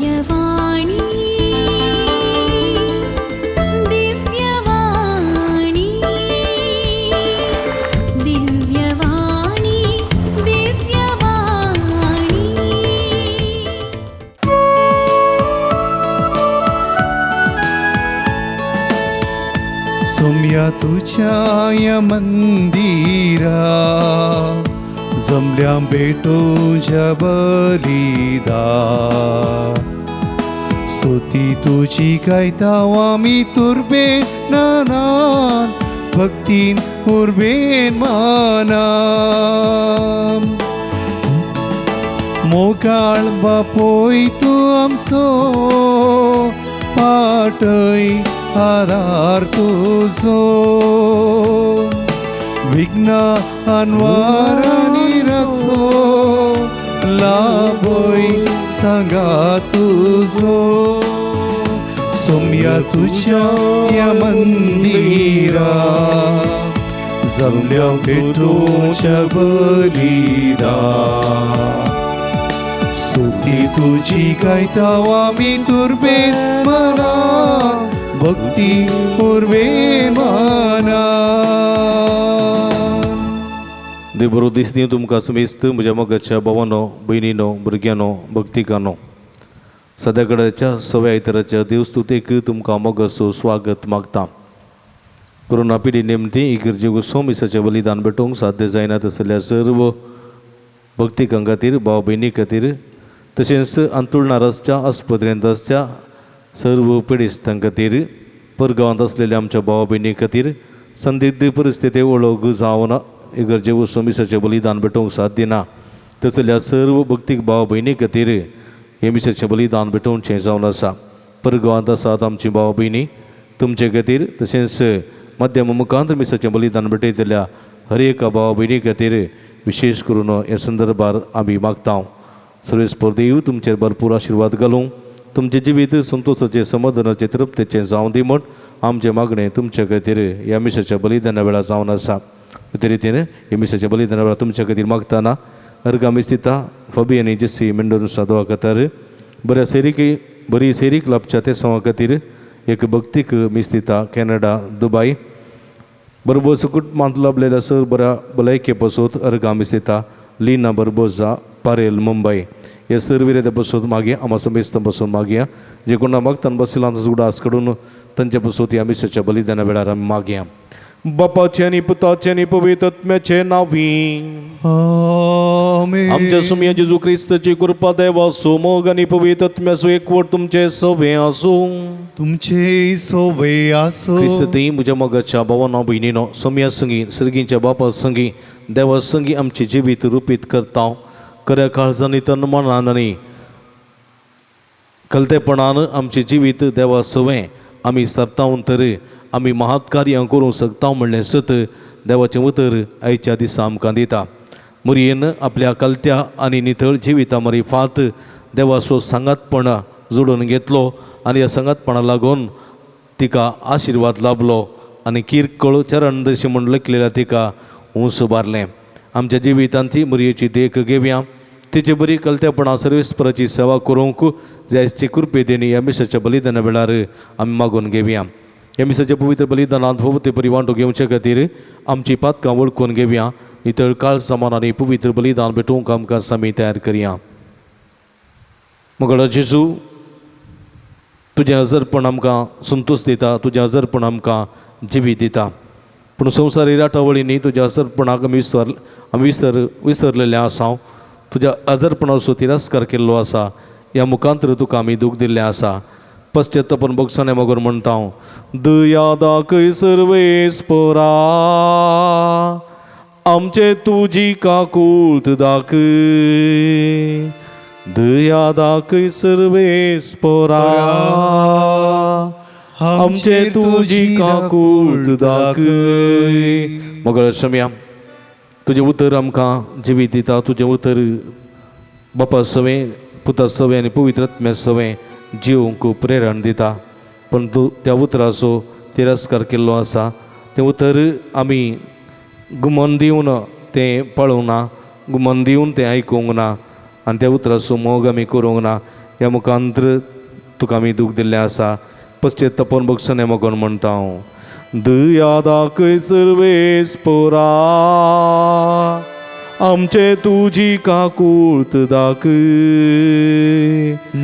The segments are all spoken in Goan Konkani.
दिव्यवाणी दिव्यवाणी दिव्यवाणी दिव्यवाणी। सोम्या तुझ्या या मंदिरा जमल्या भेटूच्या बलिदा स्तुती तुझी गायता आमी तुर्बे नानान भक्तीन उर्बेन माना मोगाळ बापोय तूं आमचो पाटय आदार तुजो विघ्न अनवारानी राखो लाभय सांगा तुजो सोम्या तुझ्या या मंदिरा जमल्या भेटूच्या बलिदा स्तुती तुझी गायता आमी तुर्बेन मना भक्ती उर्बेन माना। देव बरो दीस दी तुमकां समेस्त म्हज्या मोगाच्या भावानो भयणीनो भुरग्यांनो भक्तिकानो। सद्या कडेच्या सव्या आयताराच्या देवस्तुतेक तुमकां मोगाचो स्वागत मागता। कोरोना पिढी निमती इगर्जे गोसो मिसाचें बलिदान भेटोवंक साध्य जायना तसल्या सर्व भक्तिकां खातीर भाव भयणी खातीर तशेंच अंतुळणार आसच्या आस्पत्रेंत आसच्या सर्व पिडेस्तां खातीर परगांवांत आसलेल्या आमच्या भाव भयणी खातीर संदिग्ध परिस्थिती वळख जावन इगर्जे वचून मिसाचें बलिदान भेटोवंक साथ दिना तसल्या सर्व भक्तीक भाव भयणी खातीर हें मिसाचें बलिदान भेटोवचें जावन आसा। परगांवांत आसात आमची भाव भयणी तुमचे खातीर तशेंच मध्यम मुखांत मिसाचें बलिदान भेटयतल्या हर एका भाव भयणी खातीर विशेष करून ह्या संदर्भार आमी मागता। सर्वेस्पर देव तुमचेर भरपूर आशिर्वाद घालूं, तुमचें जिवीत संतोशाचें समाधानाचें तृप्तेचें जावं दी म्हूण आमचें मागणें तुमचे खातीर ह्या मिसाच्या बलिदाना वेळार जावन आसा। ते रितीन ह्या मिसाच्या बलिदाना वेळार तुमच्या खातीर मागतना अर्गां मिस्तिता फबी आनी जेसी मेंडोन सादवा खातीर बऱ्या सेरीक बरी सेरीक लाभच्या ते सवा खातीर एक भक्तीक मिस्तिता कॅनडा दुबाय बरोबर कुटुंबांत लाभलेल्या सर बऱ्या भलायके पसोत अर्गां मिस्तिता लीना बरबोजा पारेल मुंबय हे सर विरेद्या पसोत मागया आमा समेस्तां पसून मागया जे कोणा मागतान बसला उडास कडून तांचे पसोत ह्या मिसाच्या बलिदाना वेळार आमी मागया। बापाचें आनी पुताचें आनी पवित्र आत्म्याचें नांवी आमेन। आमच्या सुमया जेजू क्रिस्ताची कृपा देवाचो मोग आनी पवित्र आत्म्याचो एकवट तुमचे सवे आसूं। तुमचे सोवे आसूं। क्रिस्त थंय म्हज्या मोगाच्या भावानो भयणीनो सोम्या संगी सर्गींच्या बापा संगी देवा संगी आमचें जिवीत रुपीत करता। खऱ्या काळजांनी तन मनान आनी कलतेपणान आमचें जिवीत देवा सवें आमी सरतावन तर आमी महात कार्यां करूंक शकता म्हणलें सत देवाचें उतर आयच्या दिसा आमकां दिता। मुरयेन आपल्या कलत्या आनी नितळ जिविता मरी फात देवाचो सांगातपण जोडून घेतलो आनी ह्या सांगातपणा लागून तिका आशिर्वाद लाभलो आनी किरकोळ चरण दशी म्हूण लेखलेल्या तिका ऊंस उबारलें। आमच्या जिवितांत ती मुरयेची देख घेवया, तिचे बरी कलतेपणा सर्वेस्पराची सेवा करूंक जायची कृपे देणी ह्या मिसाच्या बलिदाना वेळार आमी मागून घेवया। ह्या मिसाच्या पवित्र बलिदानांत भोवते बरी वांटो घेवचे खातीर आमची पातकां वळखून घेवया, नितळ काळ समान आनी पवित्र बलिदान भेटोवंक आमकां सामी तयार करया। मगळ जेजू तुजें हजरपण आमकां संतोश दिता, तुजें हजरपण आमकां जिवीत दिता, पूण संवसारी राटावळींनी तुज्या हजरपणाक आमी विसरलेले आसा। तुज्या हजरपणाचो तिरस्कार केल्लो आसा, ह्या मुखांतर तुका आमी दूख दिल्लें आसा। पश्चातापन भोगसाणे मगर म्हणटा हांव दया दाखय सर्वेस्परा आमचे तुजी काकूत दाखय, दया दाखय सर्वेस्परा आमचे तुजी काकूत दाखय। मगर शम्या तुजें उतर आमकां जिवीत दिता, तुजें उतर बापा सवें पुता सवें आनी पवित्र आत्म्या सवें जिवंक प्रेरण दिता, पूण तूं त्या उतराचो तिरस्कार केल्लो आसा। तें उतर आमी गुमन दिवन तें पळोवंक ना, गुमन दिवन तें आयकूंक ना आनी त्या उतराचो मोग आमी करूंक ना। ह्या मुखांतर तुका आमी दूख दिल्लें आसा पश्चेत्तपन बक्षणे मगोन म्हणटा हांव. दया दाखय सर्वेस पोरा आमचे तुजी काकूळत दाखय.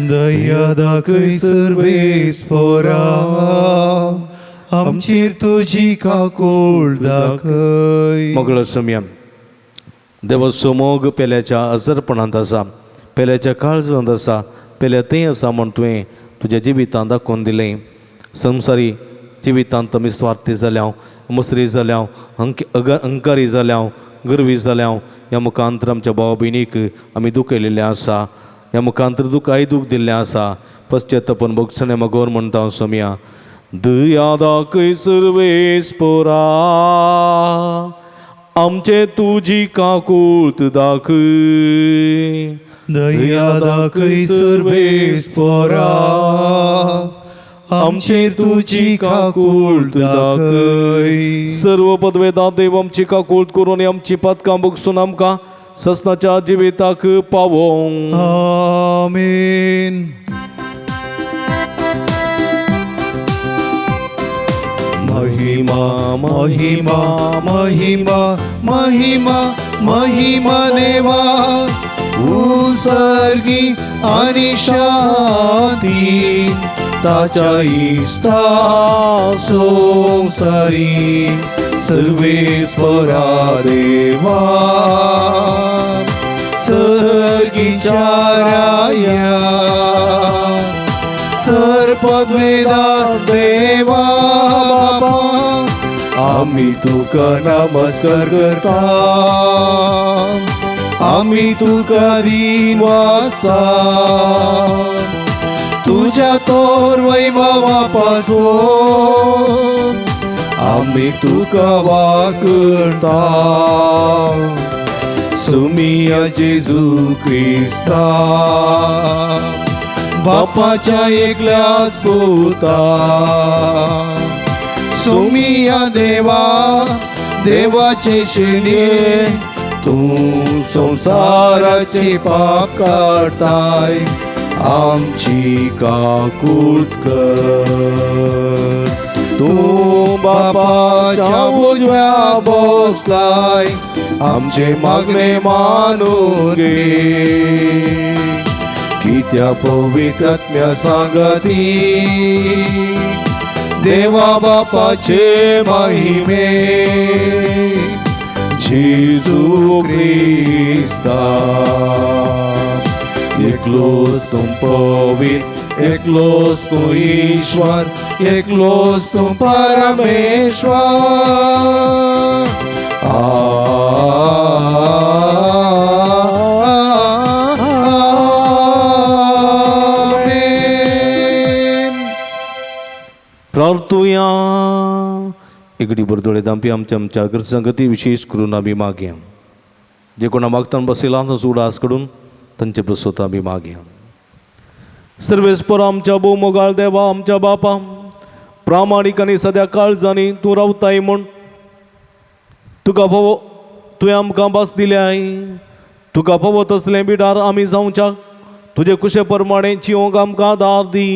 दया दाखय सर्वेस पोरा आमचेर तुजी काकूळ दाखय. मगळ सम्या देवाचो मोग पेल्याच्या अजरपणांत आसा, पेल्याच्या काळजांत आसा, पेल्या तें आसा म्हण तुवें तुज्या जिवितांत दाखोवन दिलें. संवसारी जिवितांत आमी स्वार्थी जाल्या, मसरी जाल्या, अहंकारी जाल्या, गर्वी जाल्या. ह्या मुखांतर आमच्या भाव भयणीक आमी दुखयलेलें आसा, ह्या मुखांतर तुकाय दूख दिल्लें आसा. पश्चेत्तपन भोगसणें मगोर म्हणटा हांव सोमया. दया दाखय सर्वेस पोरा आमचे तुजी काकूळत दाखय. दया दाखय सर्वेस पोरा आमचेर तुजी काकूळ दाखय. सर्व पदवेदा देव आमची काकूळत करून आमची पातकां बगसून आमकां ससनाच्या जिविताक पावोवंक. आमेन. महिमा महिमा महिमा महिमा महिमा देवा उसर्गी आणि शांती ताच्या इष्टा संसारी सर्वेस परा देवा सर्गीच्या राया सर्पद्वेदा देवा बापा आम्ही तुका नमस्कार करता आम्ही तुका दीन वाचता तुझ्या तोर वैभवापासून आम्ही तुका वाकरता. सुमिया जेजू क्रिस्ता बापाच्या एकल्याच पुता सुमिया देवा देवाचे शेंडये तूं संसाराचे पाप काडताय आमची काकूत कर. तूं बापाच्या उजव्या बसलाय आमचे मागणे मानून घे. कित्या पवित्र आत्म्या सांगती देवा बापाचे महिमे जेजू क्रिस्ता एकलोच तूं पवित्र एकलोच तूं ईश्वर एकलोच तूं परमेश्वर. आमेन. प्रार्थुया. इगडी बरदोळे दामपी आमच्या आमच्या गरजांगती विशेष करून आमी मागया. जे कोणा मागतान बसयला तांचो उडास कडून तांचे बसोत आमी मागया. सर्वेस्पर आमच्या भोवमोगाळ देवा आमच्या बापा प्रामाणीक आनी सद्या काळजांनी तूं रावताय म्हूण तुका फावो तुवें आमकां भास दिल्याय. तुका फावो तसलें बिडार आमी जावच्याक तुजे कुशे प्रमाणे जिवंक आमकां आदार दी.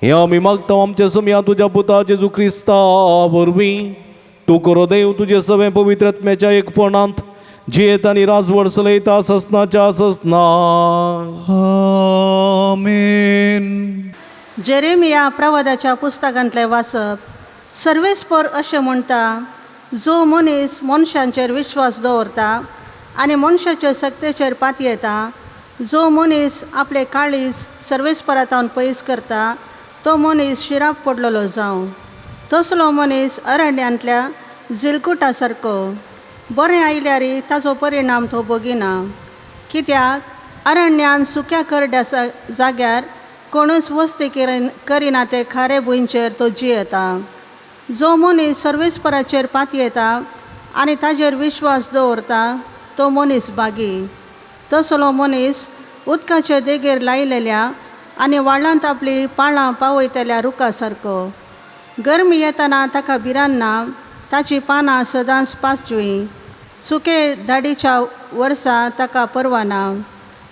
हें आमी मागता आमच्या समया तुज्या पुता जेजू क्रिस्ता वरवीं. तूं करो देव तुजे सगळें पवित्र आत्म्याच्या एकपणांत जियेत आनी राजवड चलयता ससनाच्या ससना. आमेन. जेरेमिया प्रवादाच्या पुस्तकांतलें वाचप. सर्वेस्पर अशें म्हणटा, जो मनीस मनशांचेर विश्वास दवरता आनी मनशाचे सक्तेचेर पातयेता, जो मनीस आपले काळीज सर्वेस्परातावन पयस करता तो मनीस शिराप पडलेलो जावं. तसलो मनीस अरण्यांतल्या झिलकुटा सारको बरें आयल्यार ताजो परिणाम तो भोगिना. कित्याक अरण्यान सुक्या करड्या जाग्यार कोणूच वस्ती करिना ते खारे भुंयचेर तो जियेता. जो मनीस सर्वेस्पराचेर पातयेता आनी ताजेर विश्वास दवरता तो मनीस बागी. तसलो मनीस उदकाचे देगेर लायलेल्या आनी व्हाळांत आपली पाळां पावयतल्या रुखा सारको. गरमी येतना ताका भिरांत ना, ताची पानां सदांच पाचवीं. सुके धाडीच्या वर्सा ताका परवा ना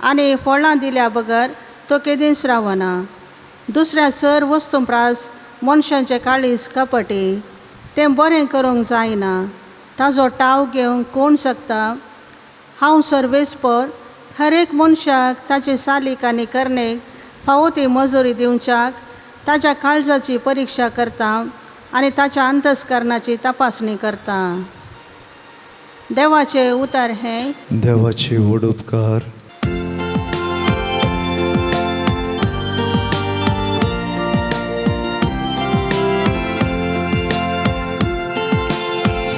आनी फळां दिल्या बगर तो केदींच रावना. दुसऱ्या सर वस्तूं प्रास मनशांचे काळीज कपटी, तें बरें करूंक जायना. ताजो टाव घेवंक कोण शकता? हांव सर्वेस्पर हर एक मनशाक ताचे सालीक आनी करणेक फावो ती मजुरी दिवच्याक ताज्या काळजाची परिक्षा करता आनी ताच्या अंतस्करणाची तपासणी करता. देवाचे उतर हें. देवाचे व्हड उपकार.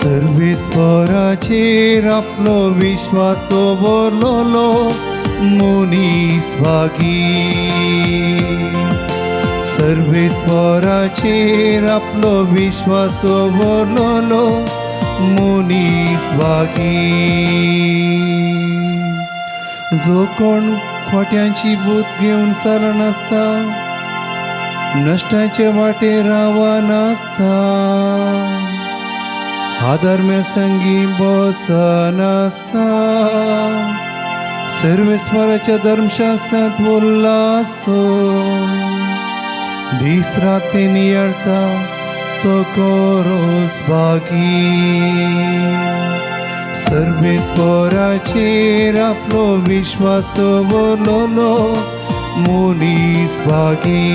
सर्वेस्पराचेर आपलो विश्वास दवरलोलो मनीस भागी. सर्वेस्पराचेर आपलो विश्वास दवरलोलो मनीस भागी. जो कोण खोट्यांची भूत घेवन चलनासता, नश्टाचे वाटेर रावनासता, आधर्म्या संगी बसनासता, सर्वेस्पराच्या धर्मशास्त्रांत उल्लासो दीस राती नियाळता तो कोरोस भागी. सर्वेस्पराचेर आपलो विश्वास दवरलोलो मनीस भागी.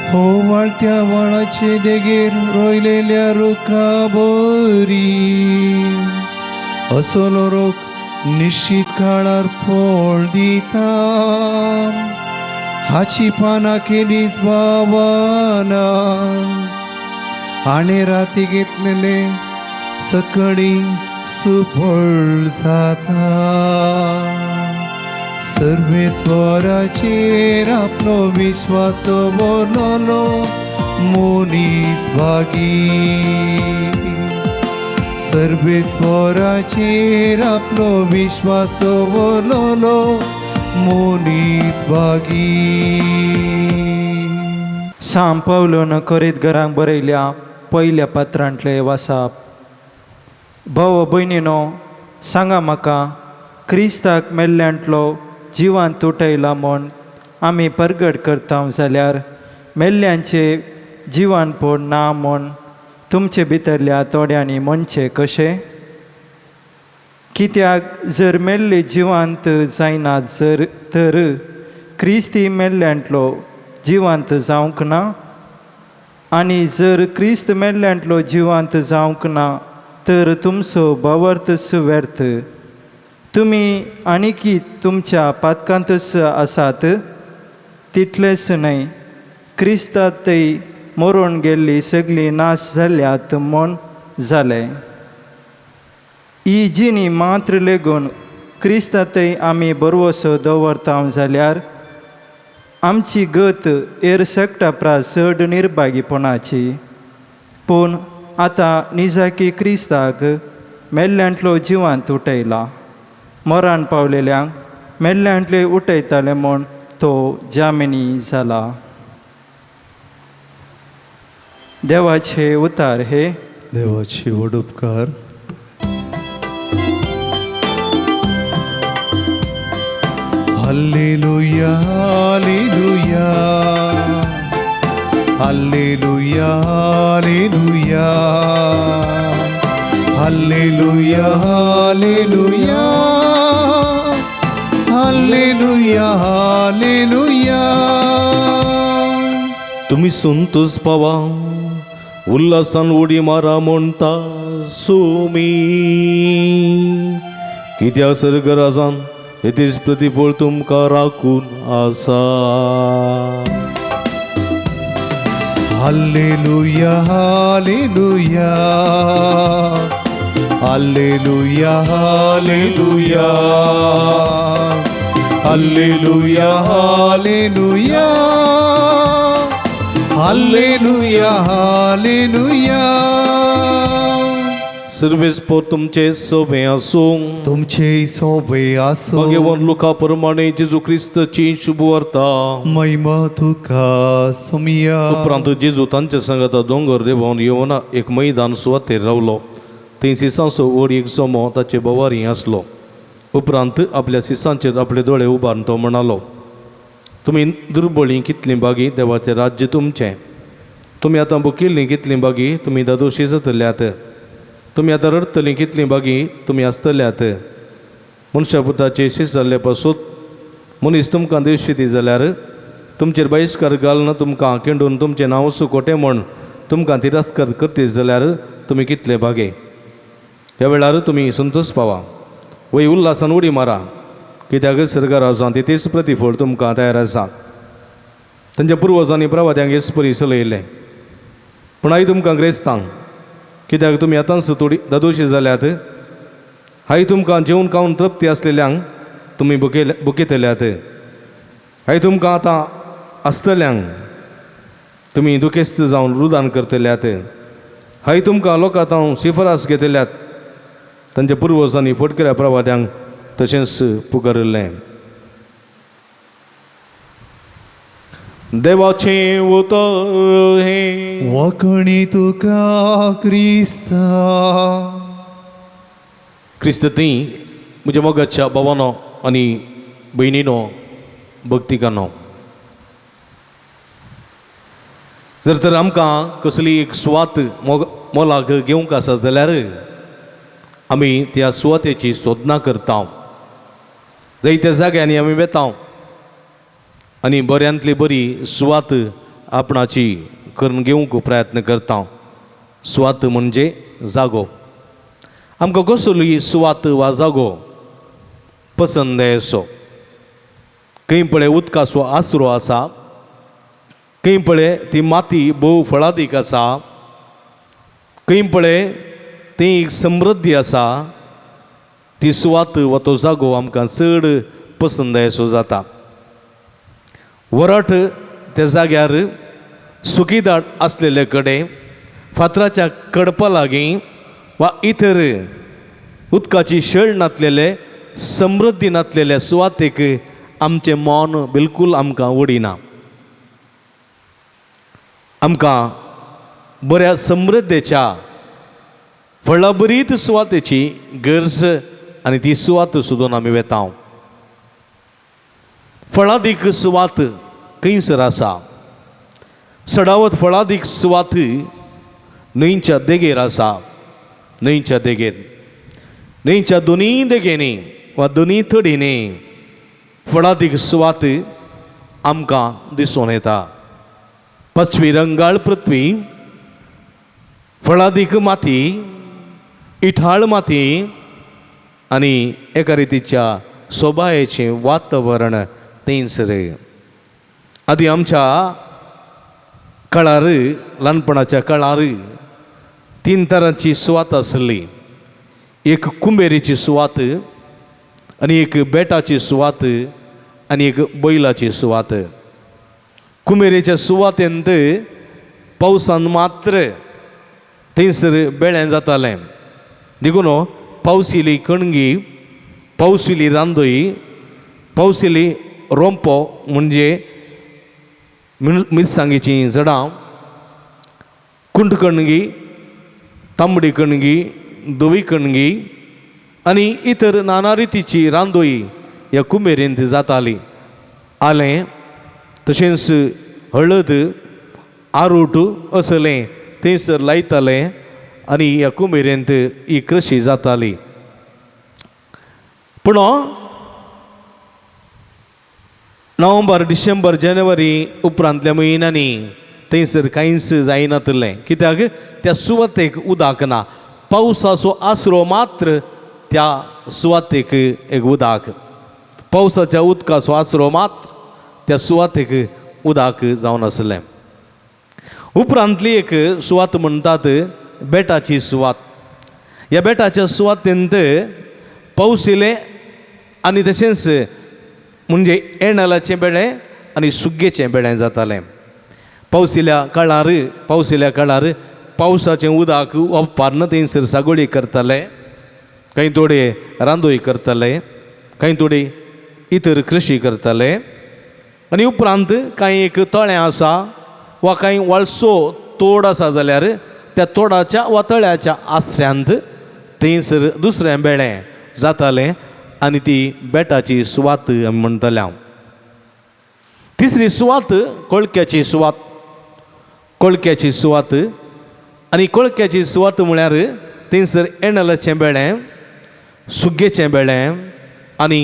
हो वाळत्या व्हाळाचे देगेर रोयलेल्या रुखा बरी, असलो रोख निश्चित काळार फळ दिता, हाची पानां केदीच बावना, आनी राती घेतलेले सकळी सुफळ जाता. सर्वेस्पराचेर आपलो विश्वास दवरलोलो मनीस भागी. सर्वेस्पराचेर आपलो विश्वास दवरलोलो मनीस भागी. सांत पावलोन कोरीत घरांक बरयल्या पयल्या पत्रांतले वासाप. भाव भयणीनो, सांगा म्हाका, क्रिस्ताक मेल्ल्यांतलो जिवान तुटयला म्हूण आमी परगट करता जाल्यार मेल्ल्यांचे जिवानपण ना म्हूण तुमचे भितरल्या थोड्यांनी म्हणचें कशें? कित्याक जर मेल्ले जिवांत जायना जर तर क्रिस्ती मेल्ल्यांतलो जिवांत जावंक ना, आनी जर क्रिस्त मेल्ल्यांतलो जिवांत जावंक ना तर तुमचो भावार्थच व्यर्थ. तुमी आनीकी तुमच्या पातकांतच आसात. तितलेंच न्हय, क्रिस्तांतय मरून गेल्ली सगळीं नाश जाल्यात म्हूण जालें. ही जिणी मात्र लेगून क्रिस्तांतय आमी बरवसो दवरता जाल्यार आमची गत हेर सगटा प्रास चड निर्भागीपणाची. पूण आतां निजाकी क्रिस्ताक मेल्ल्यांतलो जिवांत उठयला. मरण पावलेल्यांक मेल्ल्यांतले उठयताले म्हूण तो जामिनी जाला. देवाचे उतार हे. देवाचे व्हड उपकार. Hallelujah, hallelujah, hallelujah, hallelujah, hallelujah, hallelujah, hallelujah, hallelujah. तुमी संतोष पावा, उल्हासान उडी मारा म्हणटा सुमी, कित्याक सर्गराजान हेतेच प्रतिफळ तुमकां राखून आसा. Hallelujah, hallelujah, hallelujah, hallelujah, hallelujah, hallelujah, hallelujah, hallelujah. सर्वेस्पर तुमचे सोबे आसूं. तुमचे सोबे आसूं. भगवान लुका प्रमाणे जेजू क्रिस्ताची शुभवार्ता. महिमा तुका सोमिया. उपरांत जेजू तांच्या सांगाता दोंगर देंवोन येवन एक मैदान सुवातेर रावलो. थंय सिसांचो व्हड एक जमो ताचे भोवारी आसलो. उपरांत आपल्या सिसांचेर आपले दोळे उबारून तो म्हणालो, तुमी दुर्बळीं कितलीं बागी, देवाचें राज्य तुमचें. तुमी आतां भुकिल्लीं कितलीं बागी, तुमी दादोशी जातल्यात. तुमी आतां रडटलीं कितलीं बागी, तुमी आसतल्यात. मनशा पुताचे शीस जाल्ले पासून मनीस तुमकां देवशी जाल्यार तुमचेर बहिश्कार घालून तुमकां केंडून तुमचें नांव सुकोटें म्हूण तुमकां तिरस्कार करतीत जाल्यार तुमी कितले भागे. ह्या वेळार तुमी संतोश पावा वय उल्हासान उडी मारा, कित्याक सरकारा तितलीच प्रतिफळ तुमकां तयार आसा. तांच्या पुर्वजांनी प्रवाद्यांक येसपरी चलयलें, पूण आई तुमकां ग्रेस्तांक, कित्याक तुमी आतांच थोडी दादोशी जाल्यात. हाय तुमकां जेवन खावन तृप्ती आसलेल्यांक तुमी बुकेतल्यात. हाय तुमकां आतां आसतल्यांक तुमी दुखेस्त जावन रुदान करतल्यात. हाय तुमकां लोक आतां शिफारस घेतल्यात. तांच्या पुर्वजांनी फटकऱ्या प्रवाद्यांक तशेंच पुकारिल्लें. देवाचें उतर हें. वखणी तुका क्रिस्ता. क्रिस्त ती म्हज्या मोगाच्या भावानो आनी भयणीनो, भक्तिकानो, जर तर आमकां कसली एक सुवात मोलाक घेवंक आसा जाल्यार आमी त्या सुवातेची सोदना करता. जायत्या जाग्यांनी आमी वेता आनी बऱ्यांतली बरी सुवात आपणाची करून घेवंक प्रयत्न करता. सुवात म्हणजे जागो. आमकां कसली सुवात वा जागो पसंद असो. खंय पळय उदकाचो आसरो आसा, खंय पळय ती माती भोव फळादीक आसा, खंय पळय ती एक समृद्धी आसा, ती सुवात वा तो जागो आमकां चड पसंद असो जाता. वराट त्या जाग्यार सुकीदाट आसलेले कडेन फातराच्या कडपा लागीं वा इतर उदकाची शेळ नातलेले समृद्धी नातलेले सुवातेक आमचें मन बिलकूल आमकां वडिना. आमकां बऱ्या समृद्धेच्या फळाभरीत सुवातेची गरज आनी ती सुवात सोदून आमी वेता. फळादीक सुवात खंयसर आसा? सडावत फळादीक सुवात न्हंयच्या देगेर आसा. न्हंयच्या देगेर, न्हंयच्या दोनूय देगेनी वा दोनूय तडींनी फळादीक सुवात आमकां दिसून येता. पाचवी रंगाळ पृथ्वी, फळादीक माती, इठाळ माती आनी एका रितीच्या सोबायेचें वातावरण थंयसर. आदी आमच्या काळार, ल्हानपणाच्या काळार तीन तरांची सुवात आसली. एक कुंबेरीची सुवात आनी एक बेटाची सुवात आनी एक बैलाची सुवात. कुंबेरीच्या सुवातेंत पावसान मात्र थंयसर बेळें जातालें. देखून पावसिली कणगी, पावसिली रांदोई, पावसिली रोंपो म्हणजे मिरसांगेचीं झाडां, कुंटकणगी, तांबडी कणगी, धवी कणगी आनी इतर नाना रितीची रांदोई ह्या कुमेरेंत जाताली. आलें तशेंच हळद, आरूट असलें थंयसर लायतालें आनी ह्या कुमेरेंत ही कृशी जाताली. पूण नोव्हेंबर, डिसेंबर, जानेवारी उपरांतल्या म्हयन्यांनी थंयसर कांयच जायनातलें. कित्याक त्या सुवातेक उदक ना. पावसाचो आसरो मात्र त्या सुवातेक एक उदक, पावसाच्या उदकाचो आसरो मात्र त्या सुवातेक उदक जावन आसलें. उपरांतली एक सुवात म्हणटात बेटाची सुवात. ह्या बेटाच्या सुवातेंत पावस येयले आनी तशेंच म्हणजे एणालाचें बेळें आनी सुग्गेचें बेळें जातालें. पावसिल्या काळार, पावसिल्या काळार पावसाचें उदक वापरून थंयसर सागोळी करताले, कांय थोडे रांदोय करताले, कांय थोडे इतर कृशी करताले. आनी उपरांत कांय एक तळें आसा वा कांय व्हाळसो तोड आसा जाल्यार त्या तोडाच्या वा तळ्याच्या आसऱ्यांत थंयसर दुसरें बेळें जातालें आनी ती बेटाची सुवात आमी म्हणटले. तिसरी सुवात कोळक्याची सुवात. कोळक्याची सुवात आनी कोळक्याची सुवात म्हळ्यार थंयसर एणलाचें बेळें, सुगेचें बेळें आनी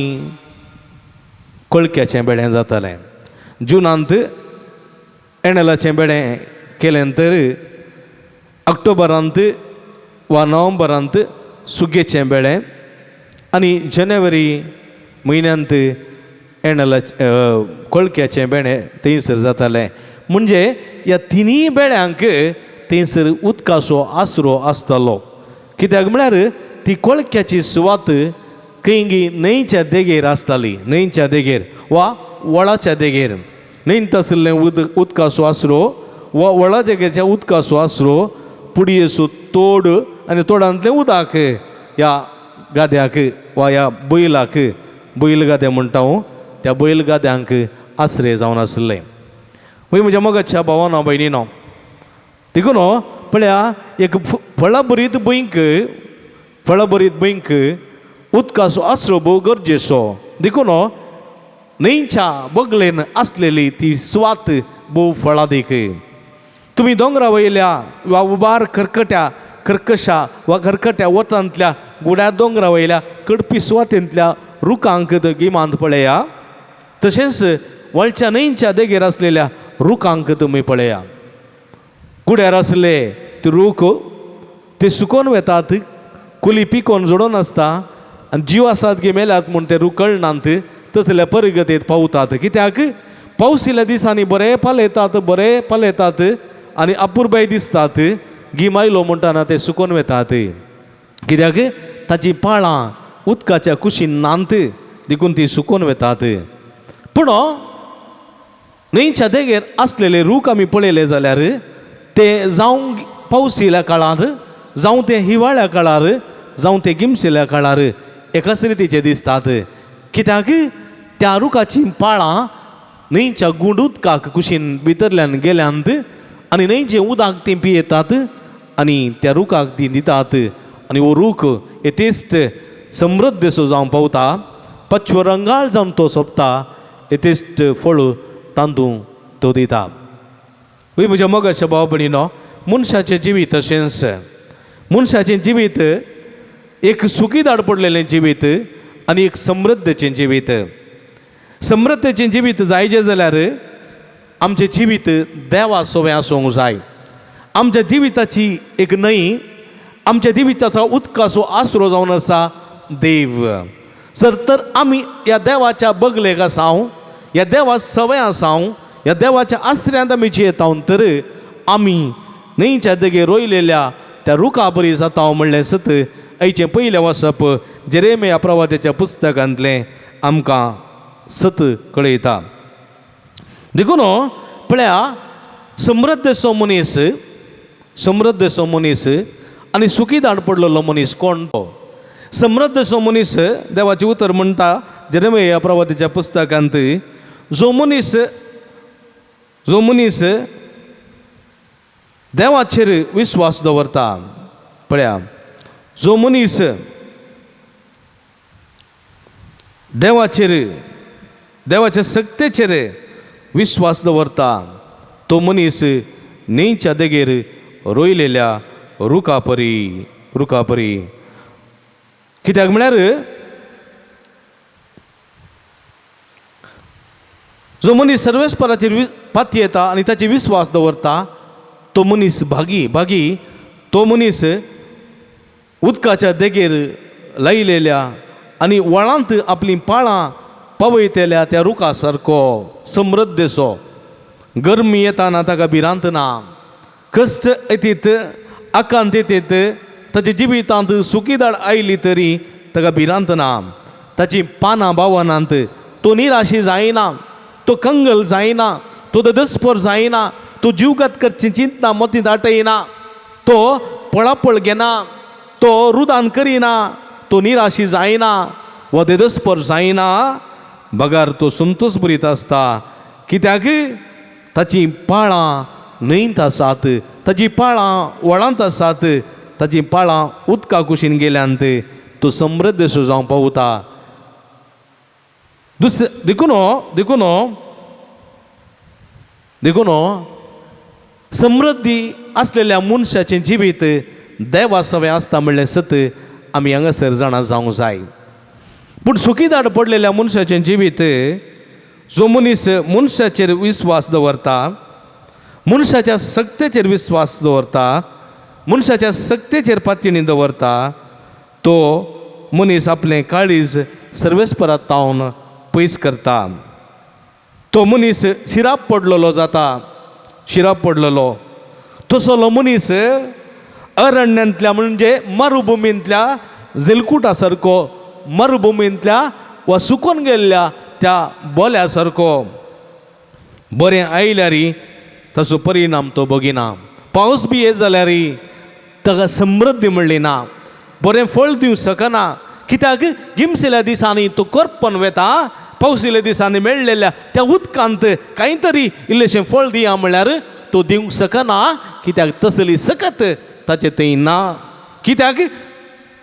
कोळक्याचें बेळें जातालें. जुनांत एणलाचें बेळें केलें तर ऑक्टोबरांत वा नोव्हेंबरांत सुगेचें बेळें आनी जानेवारी म्हयन्यांत एणला कोळक्याचें बेणें थंयसर जातालें. म्हणजे ह्या तिनूय बेळ्यांक थंयसर उदकाचो आसरो आसतालो. कित्याक म्हळ्यार ती कोळक्याची सुवात खंय न्हंयच्या देगेर आसताली, न्हंयच्या देगेर वा वळाच्या देगेर. न्हंयत आशिल्लें उदक उदकाचो आसरो वा वळा देगेच्या उदकाचो आसरो पुडयेचो तोड आनी तोडांतलें उदक ह्या गाद्याक वा ह्या बैलाक, बैल गादे म्हणटा हांव, त्या बैल गाद्यांक आसरे जावन आशिल्ले. वय म्हज्या मोगाच्या भावानो भयणीनो, देखून पळया एक फळाभरीत भंयक, फळाभरीत भंयक उदकाचो आसरो भोव गरजेचो. देखून न्हंयच्या बगलेन आसलेली ती सुवात भोव फळादीक. तुमी दोंगरा वयल्या वा उबार खरकट्या कर्कशा वा खरकट्या वतांतल्या गुड्या दोंगरा वयल्या कडपी सुवातेंतल्या रुखांक गिमांत पळया, तशेंच वळच्या न्हंयच्या देगेर आसलेल्या रुखांक तुमी पळया. गुड्यार आसले ते रूख ते सुकोन वेतात, कुली पिकोवन जोडोन आसता आनी जीव आसात गे मेल्यात म्हूण ते रूख कळनात, तसल्या परिगतेंत पावतात. कित्याक पावसिल्या दिसांनी बरे पालयतात, बरे पालयतात आनी अपुरबाय दिसतात. गीम आयलो म्हणटाना ते सुकोन वेतात. कित्याक ताचीं पाळां उदकाच्या कुशीन नात, देखून ती सुकोन वेतात. पूण न्हंयच्या देगेर आसलेले रूख आमी पळयले जाल्यार ते जावं पावसिल्या काळार, जावं ते हिवाळ्या काळार, जावं ते गिमशिल्या काळार एकाच रितीचे दिसतात. कित्याक त्या रुखाचीं पाळां न्हंयच्या गुंड उदकाक कुशीन भितरल्यान गेल्यांत आनी न्हंयचें उदक तीं पियेतात आनी त्या रुखाक तीं दितात आनी हो रूख येतेस्त समृद्धसो जावन पावता, पाचवो रंगाळ जावन तो सोंपता, येतेस्त फळ तांदूळ तो दिता. वय म्हज्या मोगाच्या भाव भयणीनो, मनशाचें जिवीत तशेंच मनशाचें जिवीत एक सुखी दाड पडलेलें जिवीत आनी एक समृद्धचें जिवीत. समृद्धचें जिवीत जायचें जाल्यार आमचें जिवीत देवा सोवें आसूंक जाय. आमच्या जिविताची एक न्हंय, आमच्या जिविताचो उदकाचो आसरो जावन आसा देव. सर तर आमी ह्या देवाच्या बगलेक आसा, ह्या देवा सवय आसा, ह्या देवाच्या आसऱ्यांत आमी जियेता तर आमी न्हंयच्या देगेर रोयलेल्या त्या रुखा बरी जाता म्हणलें सत आयचें पयलें वाचप जेरेमिया प्रवाद्याच्या पुस्तकांतलें आमकां सत कळयता. देखून पळया समृद्धसो मनीस, समृद्धसो मनीस आनी सुखी दाड पडलेलो मनीस कोण तो? समृद्धसो मनीस देवाचें उतर म्हणटा जेरेमिया प्रवाद्याच्या पुस्तकांत, जो मनीस, जो मनीस देवाचेर विस्वास दवरता, पळया जो मनीस देवाचेर, देवाच्या सक्तेचेर विस्वास दवरता तो मनीस न्हंयच्या देगेर रोयलेल्या रुखापरी, रुखापरी. कित्याक म्हळ्यार जो मनीस सर्वेस्पराचेर पातयेता आनी ताचेर विस्वास दवरता तो मनीस भागी, भागी. तो मनीस उदकाच्या देगेर लायलेल्या आनी वळांत आपलीं पाळां पावयतल्या त्या रुखा सारको समृद्धसो. गरमी येताना ताका भिरांत ना, कश्ट येतीत, आकांत येतीत, ताच्या जिवितांत सुखीदाड आयली तरी ताका भिरांत ना. ताचीं पानां बावनात, तो निराशी जायना, तो कंगल जायना, तो ददस्पर जायना, तो जीवघात करची चिंतना मतींत आटयना, तो पळापळ घेना, तो रुदान करिना, तो निराशी जायना वा देदस्पर जायना, बगार तो संतोष बरीत आसता. कित्याक ताचीं पाळां न्हंयत आसात, ताचीं पाळां वळांत आसात, ताचीं पाळां उदका कुशीन गेल्यांत, तो समृद्धसो जावं पावता. दुसरें देखून देखून देखून समृद्धी आसलेल्या मनशाचें जिवीत देवा सवें आसता म्हणलें सत आमी हांगासर जाणा जावंक जाय. पूण सुखीदाड पडलेल्या मनशाचें जिवीत जो मनीस मनशाचेर विस्वास दवरता, मनशाच्या सक्तेचेर विस्वास दवरता, मनशाच्या सक्तेचेर पातयणी दवरता, तो मनीस आपलें काळीज सर्वेस्परात तावन पयस करता. तो मनीस शिराप पडलेलो जाता, शिराप पडलेलो. तसलो मनीस अरण्यांतल्या म्हणजे मरुभुमींतल्या झेलकुटा सारको, मरुभुमींतल्या वा सुकून गेल्ल्या त्या बोल्या सारको. बरें आयल्यार ताचो परिणाम तो बगिना. पावस बी येत जाल्यार ताका समृद्धी म्हणली ना, बरें फळ दिवंक शकना. कित्याक गिमसेल्या दिसांनी तो करपन वेता, पावसिल्या दिसांनी मेळ्ळेल्या त्या उदकांत कांय तरी इल्लेशें फळ दिया म्हणल्यार तो दिवंक शकना. कित्याक तसली सकत ताचे थंय ना. कित्याक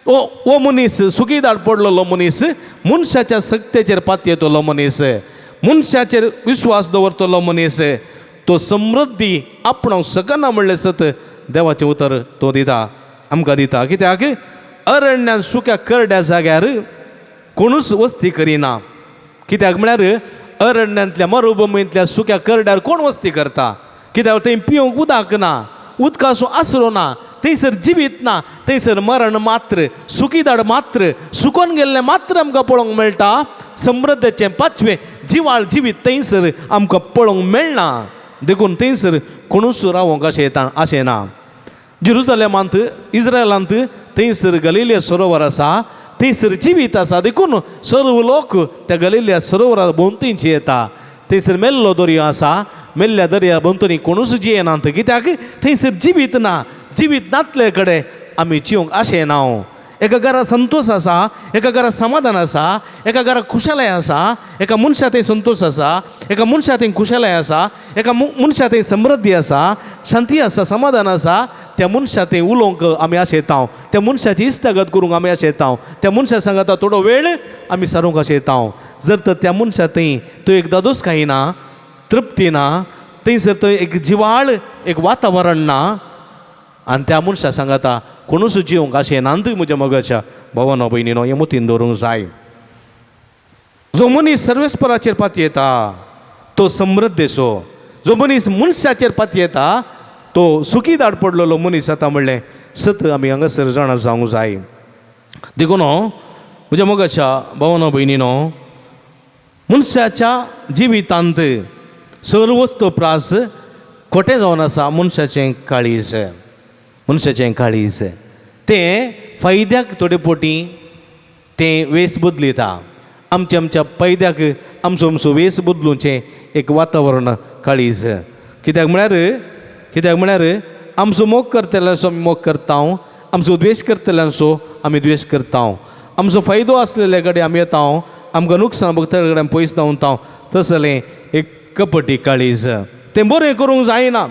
ओ ओ मनीस सुखीदार पडलेलो मनीस, मनशाच्या सक्तेचेर पातयेतलो मनीस, मनशाचेर विस्वास दवरतलो मनीस, तो समृद्धी आपणावंक शकना म्हणलें सत देवाचें उतर तो दिता, आमकां दिता. कित्याक अरण्यान सुक्या करड्या जाग्यार कोणूच वस्ती करिना. कित्याक म्हळ्यार अरण्यांतल्या मरुभुमींतल्या सुक्या करड्यार कोण वस्ती करता? कित्याक थंय पिवंक उदक ना, उदकाचो आसरो ना, थंयसर जिवीत ना, थंयसर मरण मात्र, सुखीदाड मात्र, सुकोन गेल्लें मात्र आमकां पळोवंक मेळटा. समृद्धेचें पाचवें जिवाळ जिवीत थंयसर आमकां पळोवंक मेळना. देखून थंयसर कोणूच रावोंक अशें येता अशें ना. जेरुजलेमांत इस्रायलांत थंयसर गलिलिया सरोवर आसा, थंयसर जिवीत आसा. देखून सर्व लोक त्या गलिलिया सरोवरा भोंवतणीं येता. थंयसर मेल्लो दर्यो आसा, मेल्ल्या दर्या भोंवतणी कोणूच जियेनात. कित्याक थंयसर जिवीत ना. जिवीत नातले कडेन आमी जिवंक अशें ना. एका घरा संतोश आसा, एका घरा समाधान आसा, एका घरा खुशालय आसा, एका मनशा थंय संतोश आसा, एका मनशा थंय खुशालय आसा, एका मनशा थंय समृद्धी आसा, शांती आसा, समाधान आसा. त्या मनशा थंय उलोवंक आमी आशेता, त्या मनशाची इश्टागत करूंक आमी आशेता, त्या मनशा सांगता थोडो वेळ आमी सारूंक आशेता. जर तर त्या मनशा थंय तो एक दादोस कांय ना, तृप्ती ना, थंयसर थंय एक जिवाळ एक वातावरण ना, आनी त्या मनशा सांगता कोणूच जिवंक अशें नांद. म्हज्या मोगाच्या भावानो भयणीनो, हें मतीन दवरूंक जाय. जो मनीस सर्वेस्पराचेर पातयेता तो समृद्धेचो, जो मनीस मनशाचेर पातयेता तो सुखीदाड पडलेलो मनीस जाता म्हणलें सत आमी हांगासर जाणा जावंक जाय. देखून म्हज्या मोगाच्या भावानो भयणीनो, मनशाच्या जिवितांत सर्वस्त प्रास खोटें जावन आसा मनशाचें काळीज. मनशाचें काळीज तें फायद्याक थोडे पोटी तें वेस बदलिता. आमच्या आमच्या फायद्याक आमचो आमचो वेस बदलुचें एक वातावरण काळीज. कित्याक म्हळ्यार आमचो मोग करतल्यांचो आमी मोग करता, आमचो द्वेश करतल्यांचो आमी द्वेश करता, आमचो फायदो आसलेले कडेन आमी येता, आमकां नुकसान भोगतले कडेन पयस धांवता. तसलें एक कपटी काळीज तें बरें करूंक जायना.